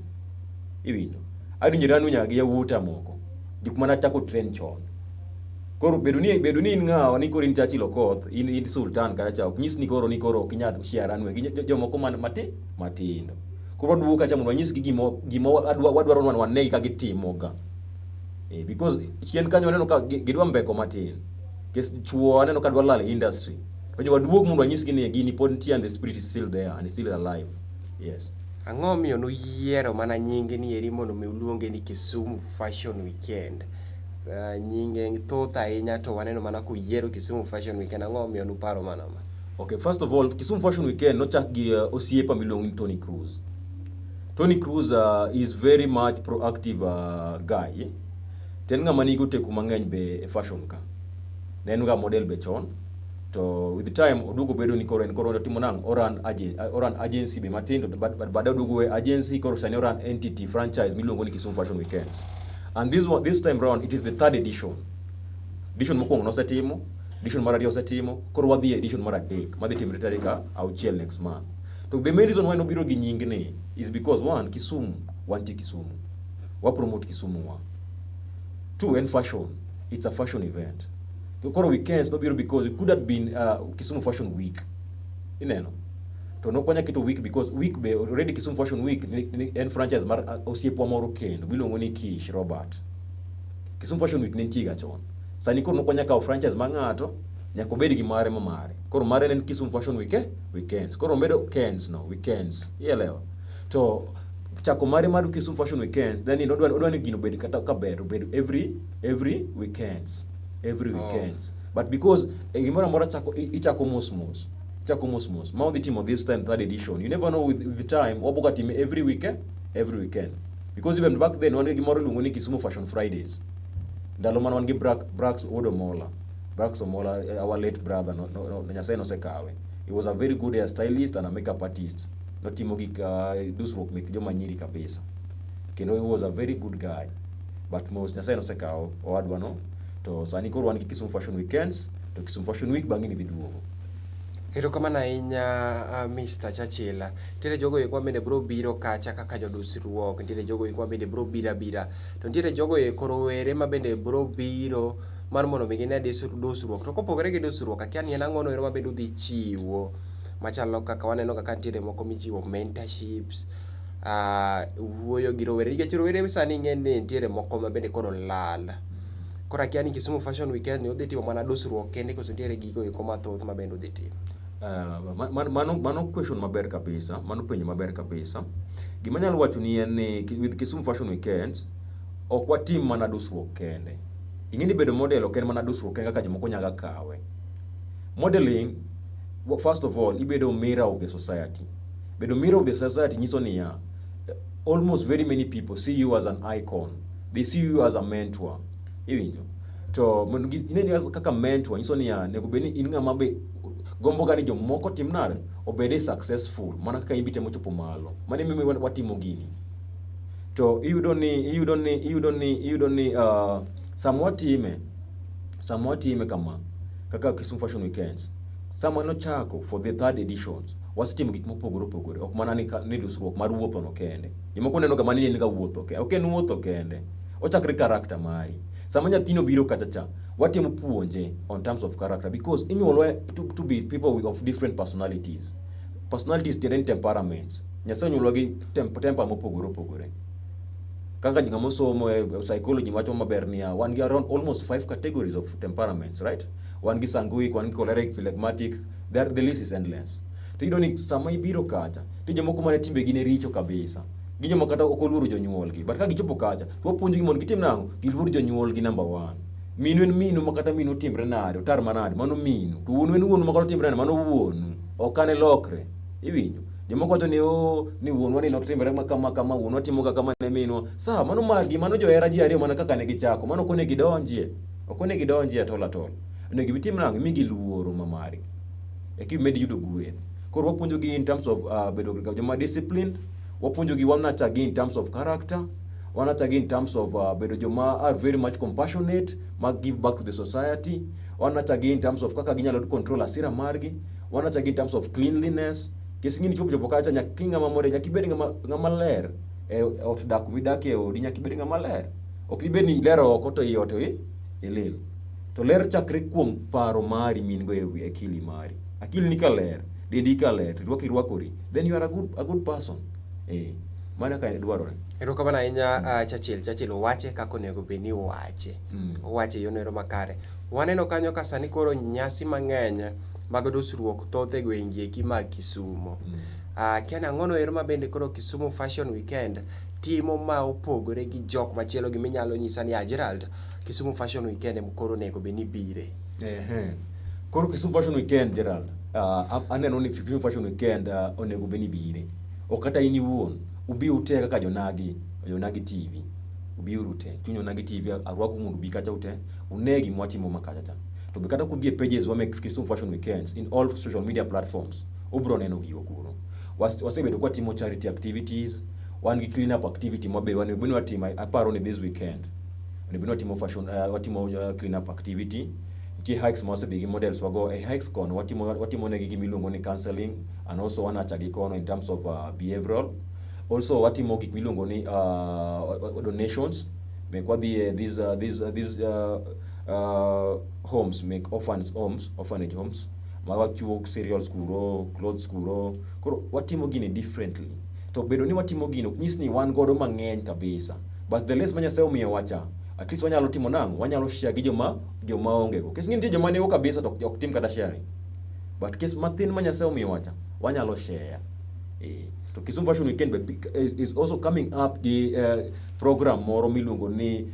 Iwinjo? Adonjo e runway nyaka gi yawuota moko. Gik mana chako train chon. Koro bedo ni in ng'awa ni koro in Churchill Okoth, in Sultan kacha cha ok nyis ni koro ok inyal share runway gi jomoko man matindo. Koro waduogo kacha mondo wanyisgi gima wadwaro ni wanegi ka gitimoga. Because chien kanyo waneno ka gidwa mbeko matin. Kes chuo aneno ka dwa lal e industry. To waduog mondo wanyisgi ni gini pod nitie and the spirit is still there and is still alive. Yes. Ang'o momiyo nuyiero mana nying ni eri mondo mi uluonge ni Kisumu Fashion Weekend? Nyinge thoth ahinya to waneno mana kuyiero Kisumu Fashion Weekend. Ang'o momiyo nuparo mana ma? Okay, first of all, Kisumu Fashion Weekend nochak gi osiepa miluongo ni Tony Cruz. Tony Cruz is very much proactive guy. To en ng'ama nigi oteku mang'eny be e fashion ka. Ne en ga model be chon. To with time oduogo bedo ni koro en koro otimo nang'o? Oran agency be matin to baadaye oduogo we agency koro sani oran entity franchise miluongo ni Kisumu Fashion Weekends. And this time round it is the third edition. Edition mokwongo nosetimo, edition mar ariyo osetimo, koro wadhi e edition mar adek madhi timre tarik 6 next month. To the main reason why nobiro gi nying ni is because one, Kisumu, wantie Kisumu. Wa promote Kisumu wa. Two, en fashion. It's a fashion event. To koro weekends nobiro because it could have been Kisumu Fashion Week. Ineno? To nokonya keto week because week be already Kisumu Fashion Week ni en franchise mar osiepwa moro kendo miluongo ni Kish Robert. Kisumu Fashion Week ne nitie ga chon. Sani koro nokonya kawo franchise mar ng'ato nyaka obed gi mare ma mare. Koro mare ne en Kisumu Fashion Week weekends. Koro omedo kends no, weekends. Ielewa? To chako mare mar Kisumu Fashion Weekends, then odwa ni gino obed kata ka ber, obed every weekends. Every weekends. But because gimoro amora ichako mos mos. Ichako mos mos. Ma wadhi timo this time third edition. You never know with the time, waboga time every week, eh? Every weekend. Because even back then, wan gi gimoro iluongo ni Kisumu Fashion Fridays. Ndalo mane wan gi Brax Wuod Omola. Brax Omola, our late brother, no, Nyasaye nosekawe. He was a very good hairstylist and a makeup artist. Notimo gik dusruok mek joma nyiri kabisa. Kendo he was a very good guy. But mos Nyasaye nosekawo owadwa no. To sani koro wan gi Kisumu Fashion Weekends, to Kisumu Fashion Week bang'e ni dhi duogo. Erokamano ahinya Mr. Churchill. Nitiere jogo eko mabende biro biro kacha kaka jodusruok, nitiere jogo eko mabende biro biro abira. To nitiere jogo eko rowere mabende biro biro mar mondo mi gine dusruok. To kopogore gi dusruok, akia ni en ang'ono ero mabende udhi chiwo machalo kaka waneno kaka nitiere moko michiwo mentorships, wuoyo gi rowere nikech rowere sani ing'e ni nitiere moko mabende koro lal. Koro akia ni Kisumu Fashion Weekend ni udhi timo mana dusruok kende koso nitiere gigo eko mathoth mabende udhi timo. Mano question maber kabisa, mano penjo maber kabisa. Gima anyalo wacho ni en ni with Kisumu Fashion Weekends, ok watim mana dusruok kende. Ing'e ni bedo model ok en mana dusruok kende kaka jomoko nyaga kawe. Modeling, first of all, ibedo mirror of the society. Bedo mirror of the society nyiso niya, almost very many people see you as an icon. They see you as a mentor. Iwinjo? To mondo gineni kaka mentor nyiso niya, onego bed ni in ng'ama be gombo ga ni jomoko tim nade? Obede successful mana kaka in be itemo chopo malo. Mano emomiyo watimo gini. To iyudo ni sama watime kama kaka Kisumu Fashion Weekends, sama nochako for the third editions, wasetimo gik mopogore opogore, ok mana ni dusruok mar wuotho no kende. Jomoko neno ga mana ni en ga wuotho kende. Ok en wuotho kende. Ochakre character mari. Sama nyathino biro kacha cha, watemo puonje on terms of character because inyuolwa to be people of different personalities. Personalities tiende ni temperaments. Nyasaye onyuolwa gi temper mopogore opogore. Kaka ng'ama osomo e psychology wacho maber niya, wan gi around almost five categories of temperaments, right? Wan gi sanguine, wan gi choleric, phlegmatic, the list is endless. To iyudo ni sama ibiro kacha, to jomoko mane timbegi ne richo kabisa. Gi joma kata ok oluoro jonyuolgi. But ka gichopo kacha, to wapuonjogi mondo gitim nang'o? Giluor jonyuolgi number one. Minu en minu ma kata minu otimre nade, otar manade, mano minu. To wuonu en wuonu ma kata otimre nade, mano wuonu. Ok ane lokre. Iwinjo? Jomoko wacho ni oh, ni wuonwa ni notimre ma kama kama, wuonwa timo ga kama ne minwa. Sawa, mano margi, mano johera ji ariyo mana kaka ne gichako. Mano ok onego idonjie. Ok onego idonjie at all at all. Onego itim nang'o? Imigi luoro ma margi. Eka imed yudo gweth. Koro wapuonjogi in terms of bedo joma disciplined, wapuonjogi wanurture gi in terms of character, wanurture gi in terms of bedo joma are very much compassionate, ma give back to the society, wanurture gi in terms of kaka ginyalo control hasira margi, wanurture gi in terms of cleanliness. Nikech ing'e ni chopo chopo kacha nyaka ng'ama more, nyaka ibed ng'ama ler e ot dak kumidakie e odi nyaka ibed ng'ama ler. Ok dibed ni iler oko to i ot to ilil. To ler chakre kuom paro mari ma in go e akili mari. Akili ni ka ler, dendi ka ler, to irwakori, then you are a good person. Eh, mano kaka dwarore. Erokamano ahinya Churchill. Churchill owache kaka onego bed ni owache. Owache e yono ero makare. Waneno kanyo ka sani koro nyasi mang'eny mag dusruok thoth e gwenge eki mag Kisumo. Akia ni ang'ono ero ma bende koro Kisumu Fashion Weekend timo ma opogore gi jok machielo gi minyalo nyisa ni Gerald, Kisumu Fashion Weekend ema koro onego bed ni bire. Ehe. Koro Kisumu Fashion Weekend, Gerald, aneno ni Kisumu Fashion Weekend onego bed ni bire. Ok kata in iwuon, ubi ute kaka jonagi, Jonagi TV. Ubiuru te. Chuny Onagi TV arwaku mondo ubi kacha ute, une gima watimo ma kacha cha. To be kata kudhi e pages wa mek Kisumu Fashion Weekends in all social media platforms, ubro neno gigo kuro. Wasebedo kwatimo charity activities, wan gi clean up activity mabe wan bende watimo, aparo ni this weekend. Onego bed ni watimo fashion, watimo clean up activity. Nitie hikes ma wasedhi gi models wago. E hikes kono watimo negi gima iluongo ni counseling and also wanurture gi kono in terms of behavioral. Also watimo gik miluongo ni donations. Mek wadhi e these homes, mek orphans homes, orphanage homes. Ma wachiwo cereals kuro, clothes kuro. Koro watimo gini differently. To bedo ni watimo gini ok nyis ni wan godo mang'eny kabisa. But the less ma Nyasaye omiyowa cha, at least wanyalo timo nang'o? Wanyalo share gi joma onge go. Nikech nitie joma nigo kabisa to ok tim kata sharing. But kes mathin ma Nyasaye omiyowa cha, wanyalo share. Eh. To Kisumu Fashion Weekend be is also coming up gi program moro miluongo ni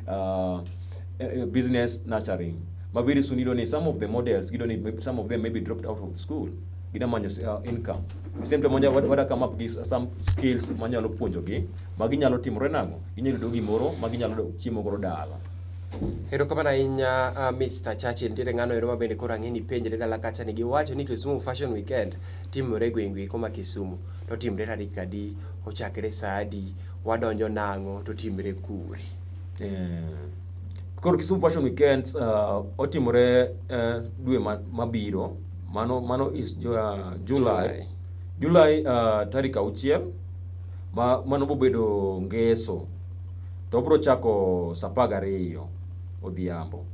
business nurturing. Ma very soon iyudo ni some of the models, iyudo ni some of them maybe dropped out of school. Gida manyo income. The same time wanya wada come up gi some skills manyalo puonjogi ma ginyalo timore nang'o? Ginyalo yudo gimoro ma ginyalo chiemo godo dala. Erokamano ahinya Mr. Churchill. Nitiere ng'ano ero ma bende koro ang'e ni penjre dala kacha ni giwacho ni Kisumu Fashion Weekend timore e gweng' eko ma Kisumu. To timre tarik adi, ochakre saa adi, wadonjo nang'o, to timre kure? Koro Kisumu Fashion Weekend otimore dwe mabiro mano is July. July tarik 6 ma mano bobedo Ngeso. To obro chako saa 12 odhiambo.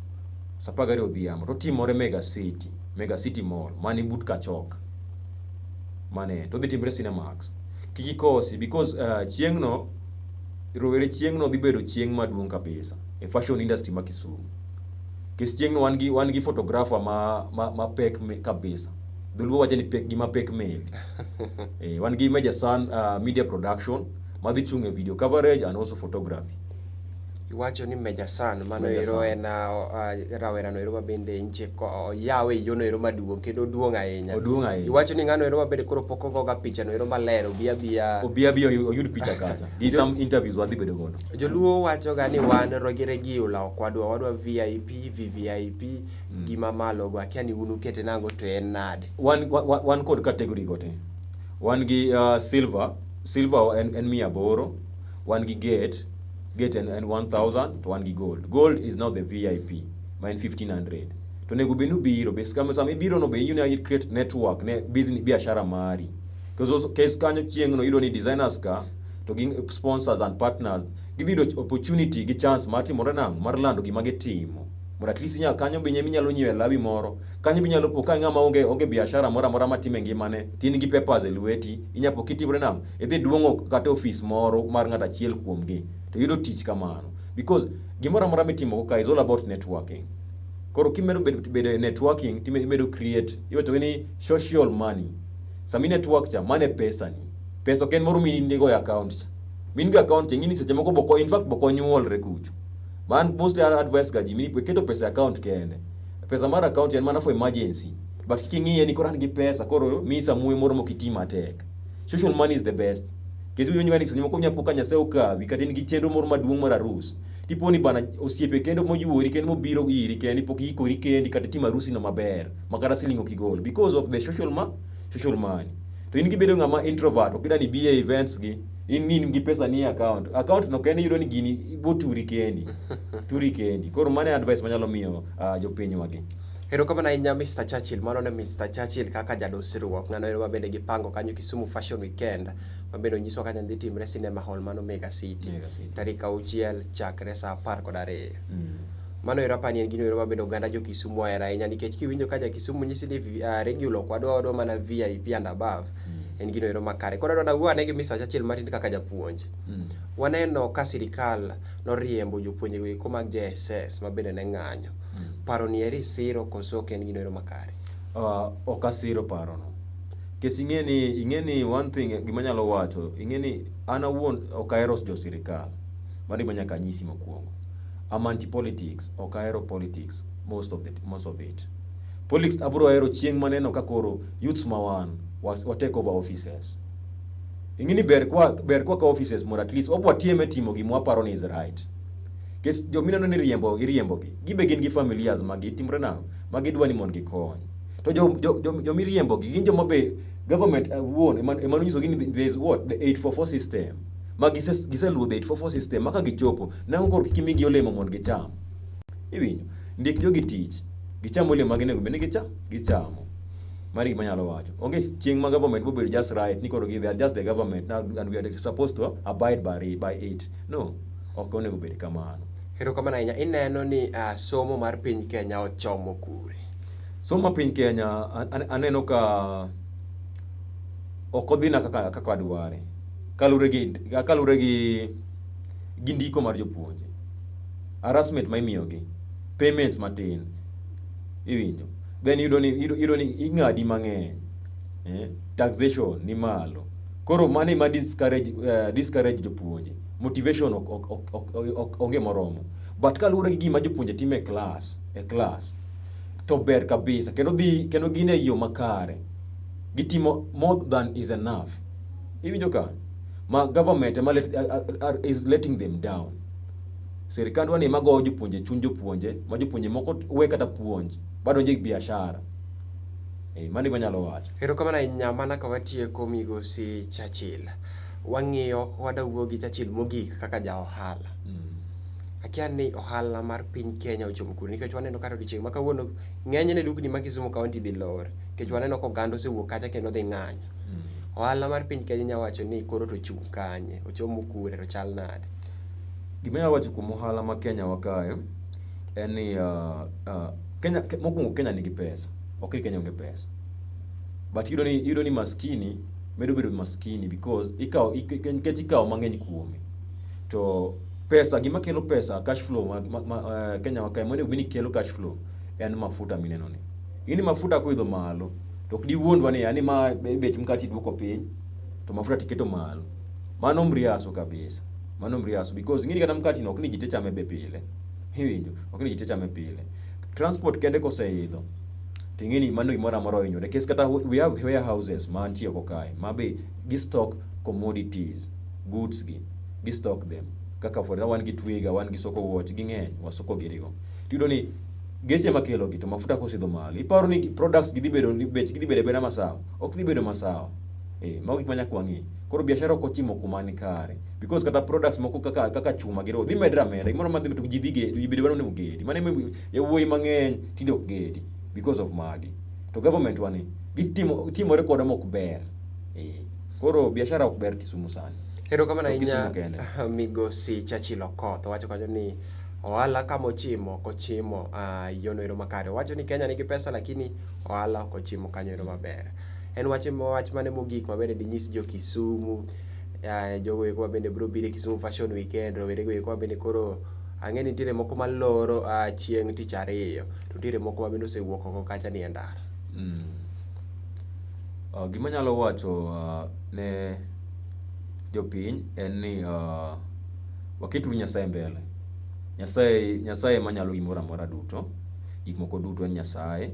Saa 12 odhiambo. To timore Mega City, Mega City Mall, mani but Kachok. Mane, to dhi timre Cinemax. Kik ikosi because chieng'no rowere chieng'no dhi bedo chieng' maduong' kabisa e fashion industry ma Kisumu. Nikech chieng'no wan gi photographer ma pek kabisa. Dholuo wacho ni pek gima pek meli. Wan gi Major Sun Media Production madhi chung' e video coverage and also photography. Iwacho ni Major San, mano Major ero San. En rawera no ero ma bende nche oyawe e yono ero maduong' kendo oduong' ahinya. Oduong' ahinya. Iwacho ni ng'ano ero ma bende koro pok ogoga picha no ero maler obi abiya. Obi abiya oyud picha kacha. Gi some interviews wadhi bedo godo. Joluo wacho ga ni wan regular ok wadwa, wadwa VIP, VVIP, gima malo go. Akia ni un ukete nang'o to en nade? Wan kod category go te. Wan gi silver, silver en 800, wan gi gate, gate en 1000, to wan gi gold. Gold is now the VIP, ma en 1500. To onego bed ni ubiro, be sama ibiro no be you create network ne business biashara mari. Because case kanyo chieng' no iyudo ni designers ka to gi sponsors and partners gidhi yudo opportunity gi chance mar timore nang'o mar lando gima gitimo. Mondo at least inyalo kanyo be inyalo nyiewo e lawi moro. Kanyo be inyalo po ka ng'ama onge biashara moro amora matimo e ngimane, to in gi papers e lweti, inyalo po kitimore nang'o, idhi duong'o kata ofis moro mar ng'ato achiel kuomgi to yudo tich kamano. Because gimoro amora mitimo ka is all about networking. Koro kimedo bedo e networking, timedo create, iwacho ni social money. Sama i network cha, mano e pesa ni. Pesa ok en moro mindigo e account cha. Min go e account cha, ing'e ni seche moko boko, in fact boko nyuolre kucho. Man mostly I advise ga ji ni keto pesa e account kende. Pesa mar account en mana for emergency. But kik ing'iye ni koro an gi pesa, koro miyi samuoyo moro mok iti matek. Social money is the best. Nikech iwinjo ni seche moko inya po ka Nyasaye okawi kata in gi chenro moro maduong' mar arus. Tipo ni bana osiepe kendo moyuori kendo mobiro iri kendi pok iikori kendi kata itimo arusi no maber ma kata siling ok igol because of the social money. To in kibedo ng'ama introvert ok idwa ni ibi e events gi in ni in gi pesa ni e account. Account no kende iyudo ni gini bo turi kendi. Turi kendi. Koro mano e advice manyalo miyo jopinywa gi. Erokamano ahinya Mr. Churchill. Mano ne Mr. Churchill kaka jadosruok. Ng'ano ero ma bende gipango kanyo Kisumu Fashion Weekend ma bende onyiswa kaka dhi timre Cinema Hall mano Mega City. Mega City. Tarik 6 chakre saa 12. Mano ero apani en gino ero ma bende oganda jo Kisumu ohero ahinya nikech kiwinjo ka ja Kisumu nyisi ni regular ok wadwa, wadwa mana VIP and above. En gino ero makare. Koro adwa nawuo ane gi Mr. Churchill matin kaka japuonj. Waneno ka sirikal noriembo jopuonje go eko mag JSS ma bende ne ng'anyo. Paro ni eri siro koso ok en gino ero makare? Ok asiro parono. Nikech ing'e ni one thing gima anyalo wacho, ing'e ni an awuon ok ahero jo sirikal. Mano ema nyaka anyisi mokwongo. I'm anti politics, ok ahero politics most of it. Politics abiro hero chieng' maneno ka koro youths ma wan wa take over offices. Ing'e ni ber kwa ka offices mondo at least wabwa tieme timo gima waparo ni is right. Nikech jomineno ni riembo iriembo gi, gibe gin gi familias magi timre nang'o? Ma gidwa ni mondo gikony. To jo jomiriembo gi gin joma be government wuon ema nonyisogi ni there is what the 844 system. Ma giseluwo the 844 system ma ka gichopo, nang'o koro kik imigi olemo mondo gicham. Iwinjo? Ndik jogi tich, gicham olemo ma ginego bed ni gichamo. Mano e gima anyalo wacho. Onge chieng' ma government bobedo just right ni koro they are just the government now and we are supposed to abide by it. No, ok onego bed kamano. Erokamano ahinya. Ineno ni somo mar piny Kenya ochomo kure? Somo mar piny Kenya aneno ka ok odhina kaka adware. Kaluwore gi ndiko mar jopuonje. Harassment ma imiyogi, payments matin. Iwinjo? Then iyudo ni ing'adi mang'eny. Taxation ni malo. Koro mano ema discourage jopuonje. Motivation ok onge moromo. But kaluwore gi gima jopuonje timo e class, to ber kabisa kendo dhi kendo gin e yo makare. Gitimo more than is enough. Iwinjo kanyo? Ma government ema is letting them down. Sirikandwa ni ema goyo jopuonje chuny jopuonje, ma jopuonje moko we kata puonj, badonjo e biashara. Eh, mano e gima anyalo wacho. Erokamano ahinya mana ka watieko migosi Churchill. Wang'iyo wadawuo gi Churchill mogik kaka ja ohala. Akia ni ohala mar piny Kenya ochomo kure nikech waneno kata odiochieng' ma kawuono ng'enyne dukni ma Kisumu County dhi lor nikech waneno ka oganda osewuok kacha kendo dhi ng'anyo. Ohala mar piny Kenya inya wacho ni koro to ochung' kanye, ochomo kure to chal nade? Gima anyalo wacho kuom ohala ma Kenya wa kae en ni Kenya mokwongo Kenya nigi pesa, ok ni Kenya onge pesa. But iyudo ni maskini medo bedo maskini because ikawo nikech ikawo mang'eny kuome. To pesa gima kelo pesa cash flow ma Kenya wa kae monego bed ni kelo cash flow en mafuta mineno ni. Ing'e ni mafuta koidho malo to ok diwuondwa ni yani ma bech mkati iduoko piny to mafuta tiketo malo. Mano mriaso kabisa. Mano mriaso because ing'e ni kata mkati no ok ni ji te chame be pile. Iwinjo? Ok ni ji te chame pile. Transport kende koseidho to ing'e ni mano gimoro amora ohinyore. Nikech kata we have warehouses mantie oko kae ma be gi stock commodities, goods gi, gi stock them. Kaka for example wan gi Twiga, wan gi Soko Watch, ging'eny, wasoko giri go. Tiyudo ni geche makelo gi to mafuta koseidho malo, iparo ni products gi dhi bedo ni bech gi dhi bedo abeda masawa? Ok dhi bedo masawa. Eh, mago gik ma nyaka wang'i. Koro biashara ok ochimo kuma ni kare. Because kata products moko kaka chuma gi dhi medre ameda. Gimoro ma dhi to ji dhi gedi, ji bende dwaro ni ogedi. Mano emomiyo yawuoyi mang'eny tinde ok gedi because of magi. To government wa ni gitimo timore kodwa mok ber. Eh, koro biashara ok ber Kisumu sani. Erokamano To Kisumu ahinya kende. migosi Churchill Okoth owacho kanyo ni ohala kama ochimo ok ochimo yono ero makare. Owacho ni Kenya nigi pesa lakini ohala ok ochimo kanyo ero maber. En wach mane mogik ma bende dinyis jo Kisumu, jogo eko ma bende biro biro e Kisumu Fashion Weekend, rowere go eko ma bende koro ang'e ni nitiere moko maloro chieng' tich ariyo to nitiere moko ma bende osewuok oko kacha ni e ndara. Gima anyalo wacho ne jopiny en ni waket uru Nyasaye mbele. Nyasaye ema nyalo gimoro amora duto. Gik moko duto en Nyasaye.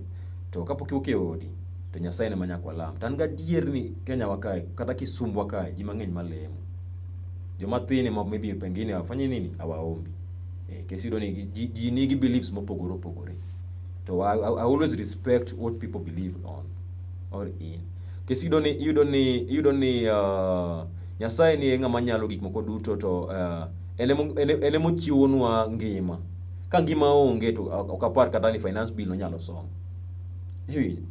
To kapok iwuok e odi, to Nyasaye ema nyaka walam. To an gadier ni Kenya wa kae, kata Kisumu wa kae, ji mang'eny malemo. Joma thin ema maybe pengine hawafanyi nini? Hawaombi. Eh, kesi iyudo ni ji nigi beliefs mopogore opogore. To I always respect what people believe on or in. Kesi iyudo ni Nyasaye ni e ng'ama nyalo gik moko duto to en emochiwonwa ngima. Ka ngima onge to ok apar kata ni finance bill onyalo som. Iwinjo?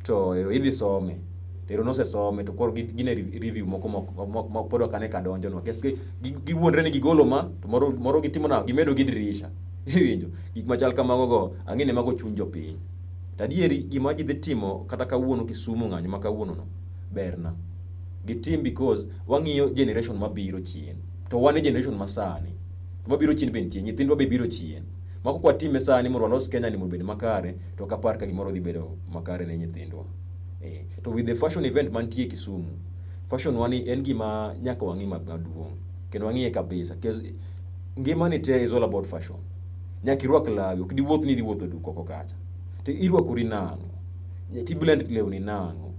To ero idhi some. To ero nosesome to koro gin e review moko ma pod ok ane ka donjonwa. Nikech giwuondre ni gigolo ma to moro gitimo nang'o? Gimedo gi dirisha. Iwinjo? Gik machal kamago go ang'e ni mago chuny jopiny. To adieri gima ji dhi timo kata kawuono Kisumu ng'anyo ma kawuono no berna. Gitim because wang'iyo generation mabiro chien. To wan e generation masani. To mabiro chien be nitie, nyithindwa be biro chien. Ma kok watime sani mondo walos Kenya ni mondo obed makare, to ok apar ka gimoro dhi bedo makare ne nyithindwa. Eh, to with the fashion event mantie Kisumu, fashion wani en gima nyaka wang'i maduong'. Kendo wang'iye kabisa. Because ngima ni te is all about fashion. Nyaka irwak lawi, ok diwuoth ni idhi wuotho duk oko kacha. To irwakori nang'o? Ti blend lewni nang'o?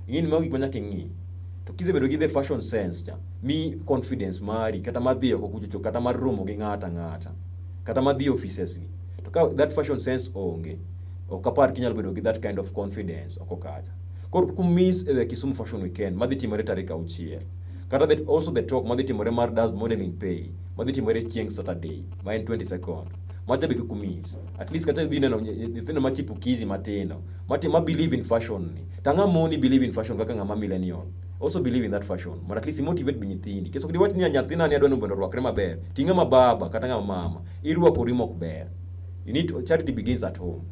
Ing'e ni mago gik ma nyaka ing'i. To kisebedo gi the fashion sense cha, mi confidence mari kata mar dhi oko kuchocho kata mar romo gi ng'ato ang'ata, kata mar dhi offices gi. To ka that fashion sense onge, ok apar kinyalo bedo gi that kind of confidence oko kacha. Koro kik miss the Kisumu Fashion Weekend madhi timore tarik 6. Kata also the talk madhi timore mar Does Modeling Pay madhi timore chieng' Saturday ma en 22nd. Macha be kik miss. At least kata idhi neno nyithindo ma chipukizi matindo ma believe in fashion ni. To ang'o moni believe in fashion kaka ng'ama millennial? Also believe in that fashion. Mondo at least motivate be nyithindi. Nikech ok diwach ni nyathina ni adwa ni mondo orwakre maber. To ing'ama baba kata ng'ama mama, irwakori mok ber. You need to, charity begins at home.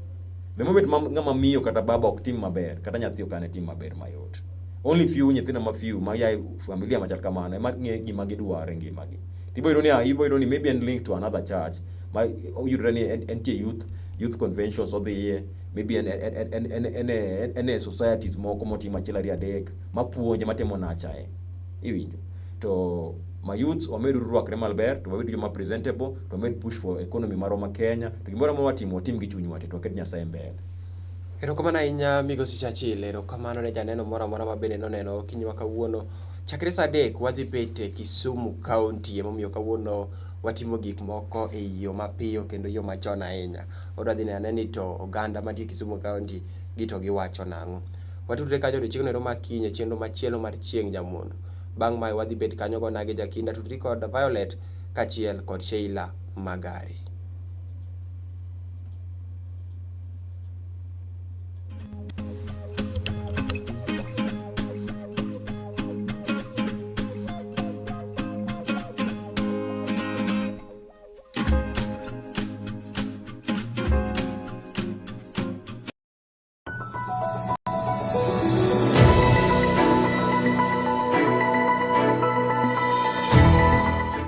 The moment ma ng'ama miyo kata baba ok tim maber, kata nyathi ok ane tim maber mayot. Only few nyithindo ma few ma yae familia machal kamano ema ng'e gima gidwaro e ngimagi. Tibo yudo ni ibo yudo ni maybe en link to another church ma oyudore ni entie youth conventions odhiye, maybe en e societies moko motimo achiel ariyo adek mapuonje matimo nachae. Iwinjo? To ma youths wamed rwakre maber to wabed joma presentable to wamed push for economy marwa ma Kenya to gimoro amora watimo watim gi chunywa te to waket Nyasaye mbele. Erokamano ahinya Migosi Churchill, erokamano ne janeno moro amora ma bende noneno okinyi ma kawuono. Chakre sa 3 wadhi bet e Kisumu County, emomiyo kawuono watimo gik moko e yo mapiyo kendo yo machon ahinya. Wadwa dhi neno ane ni to oganda mantie Kisumu County gi to giwacho nang'o. Watudre kanyo odiochieng'no ero ma kiny e chenro machielo mar Chieng' Nyamondo. Bang' mae wadhi bet kanyo go Onagi Jakinda, tudri kod Violet kaachiel kod Sheila Magari.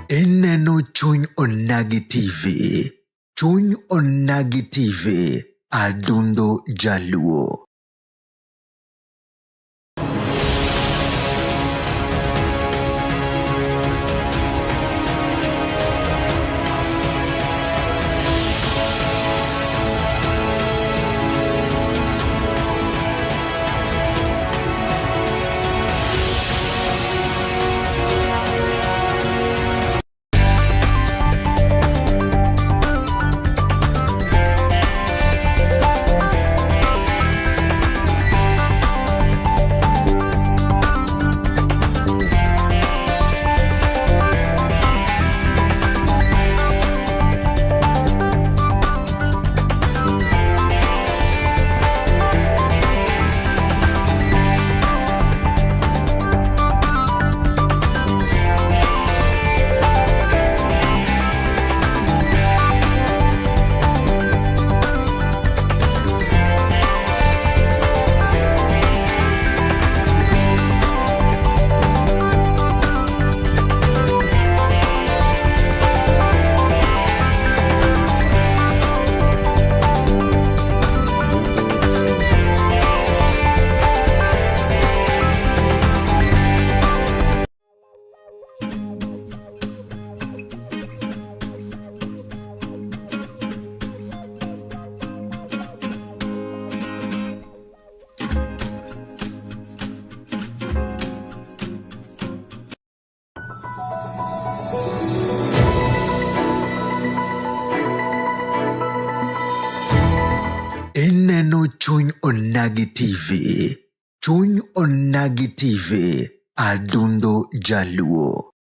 Ineno Chuny Onagi TV. Chuny Onagi TV. Adundo Jaluo. Ineno Chuny Onagi TV. Chuny Onagi TV. Adundo Jaluo.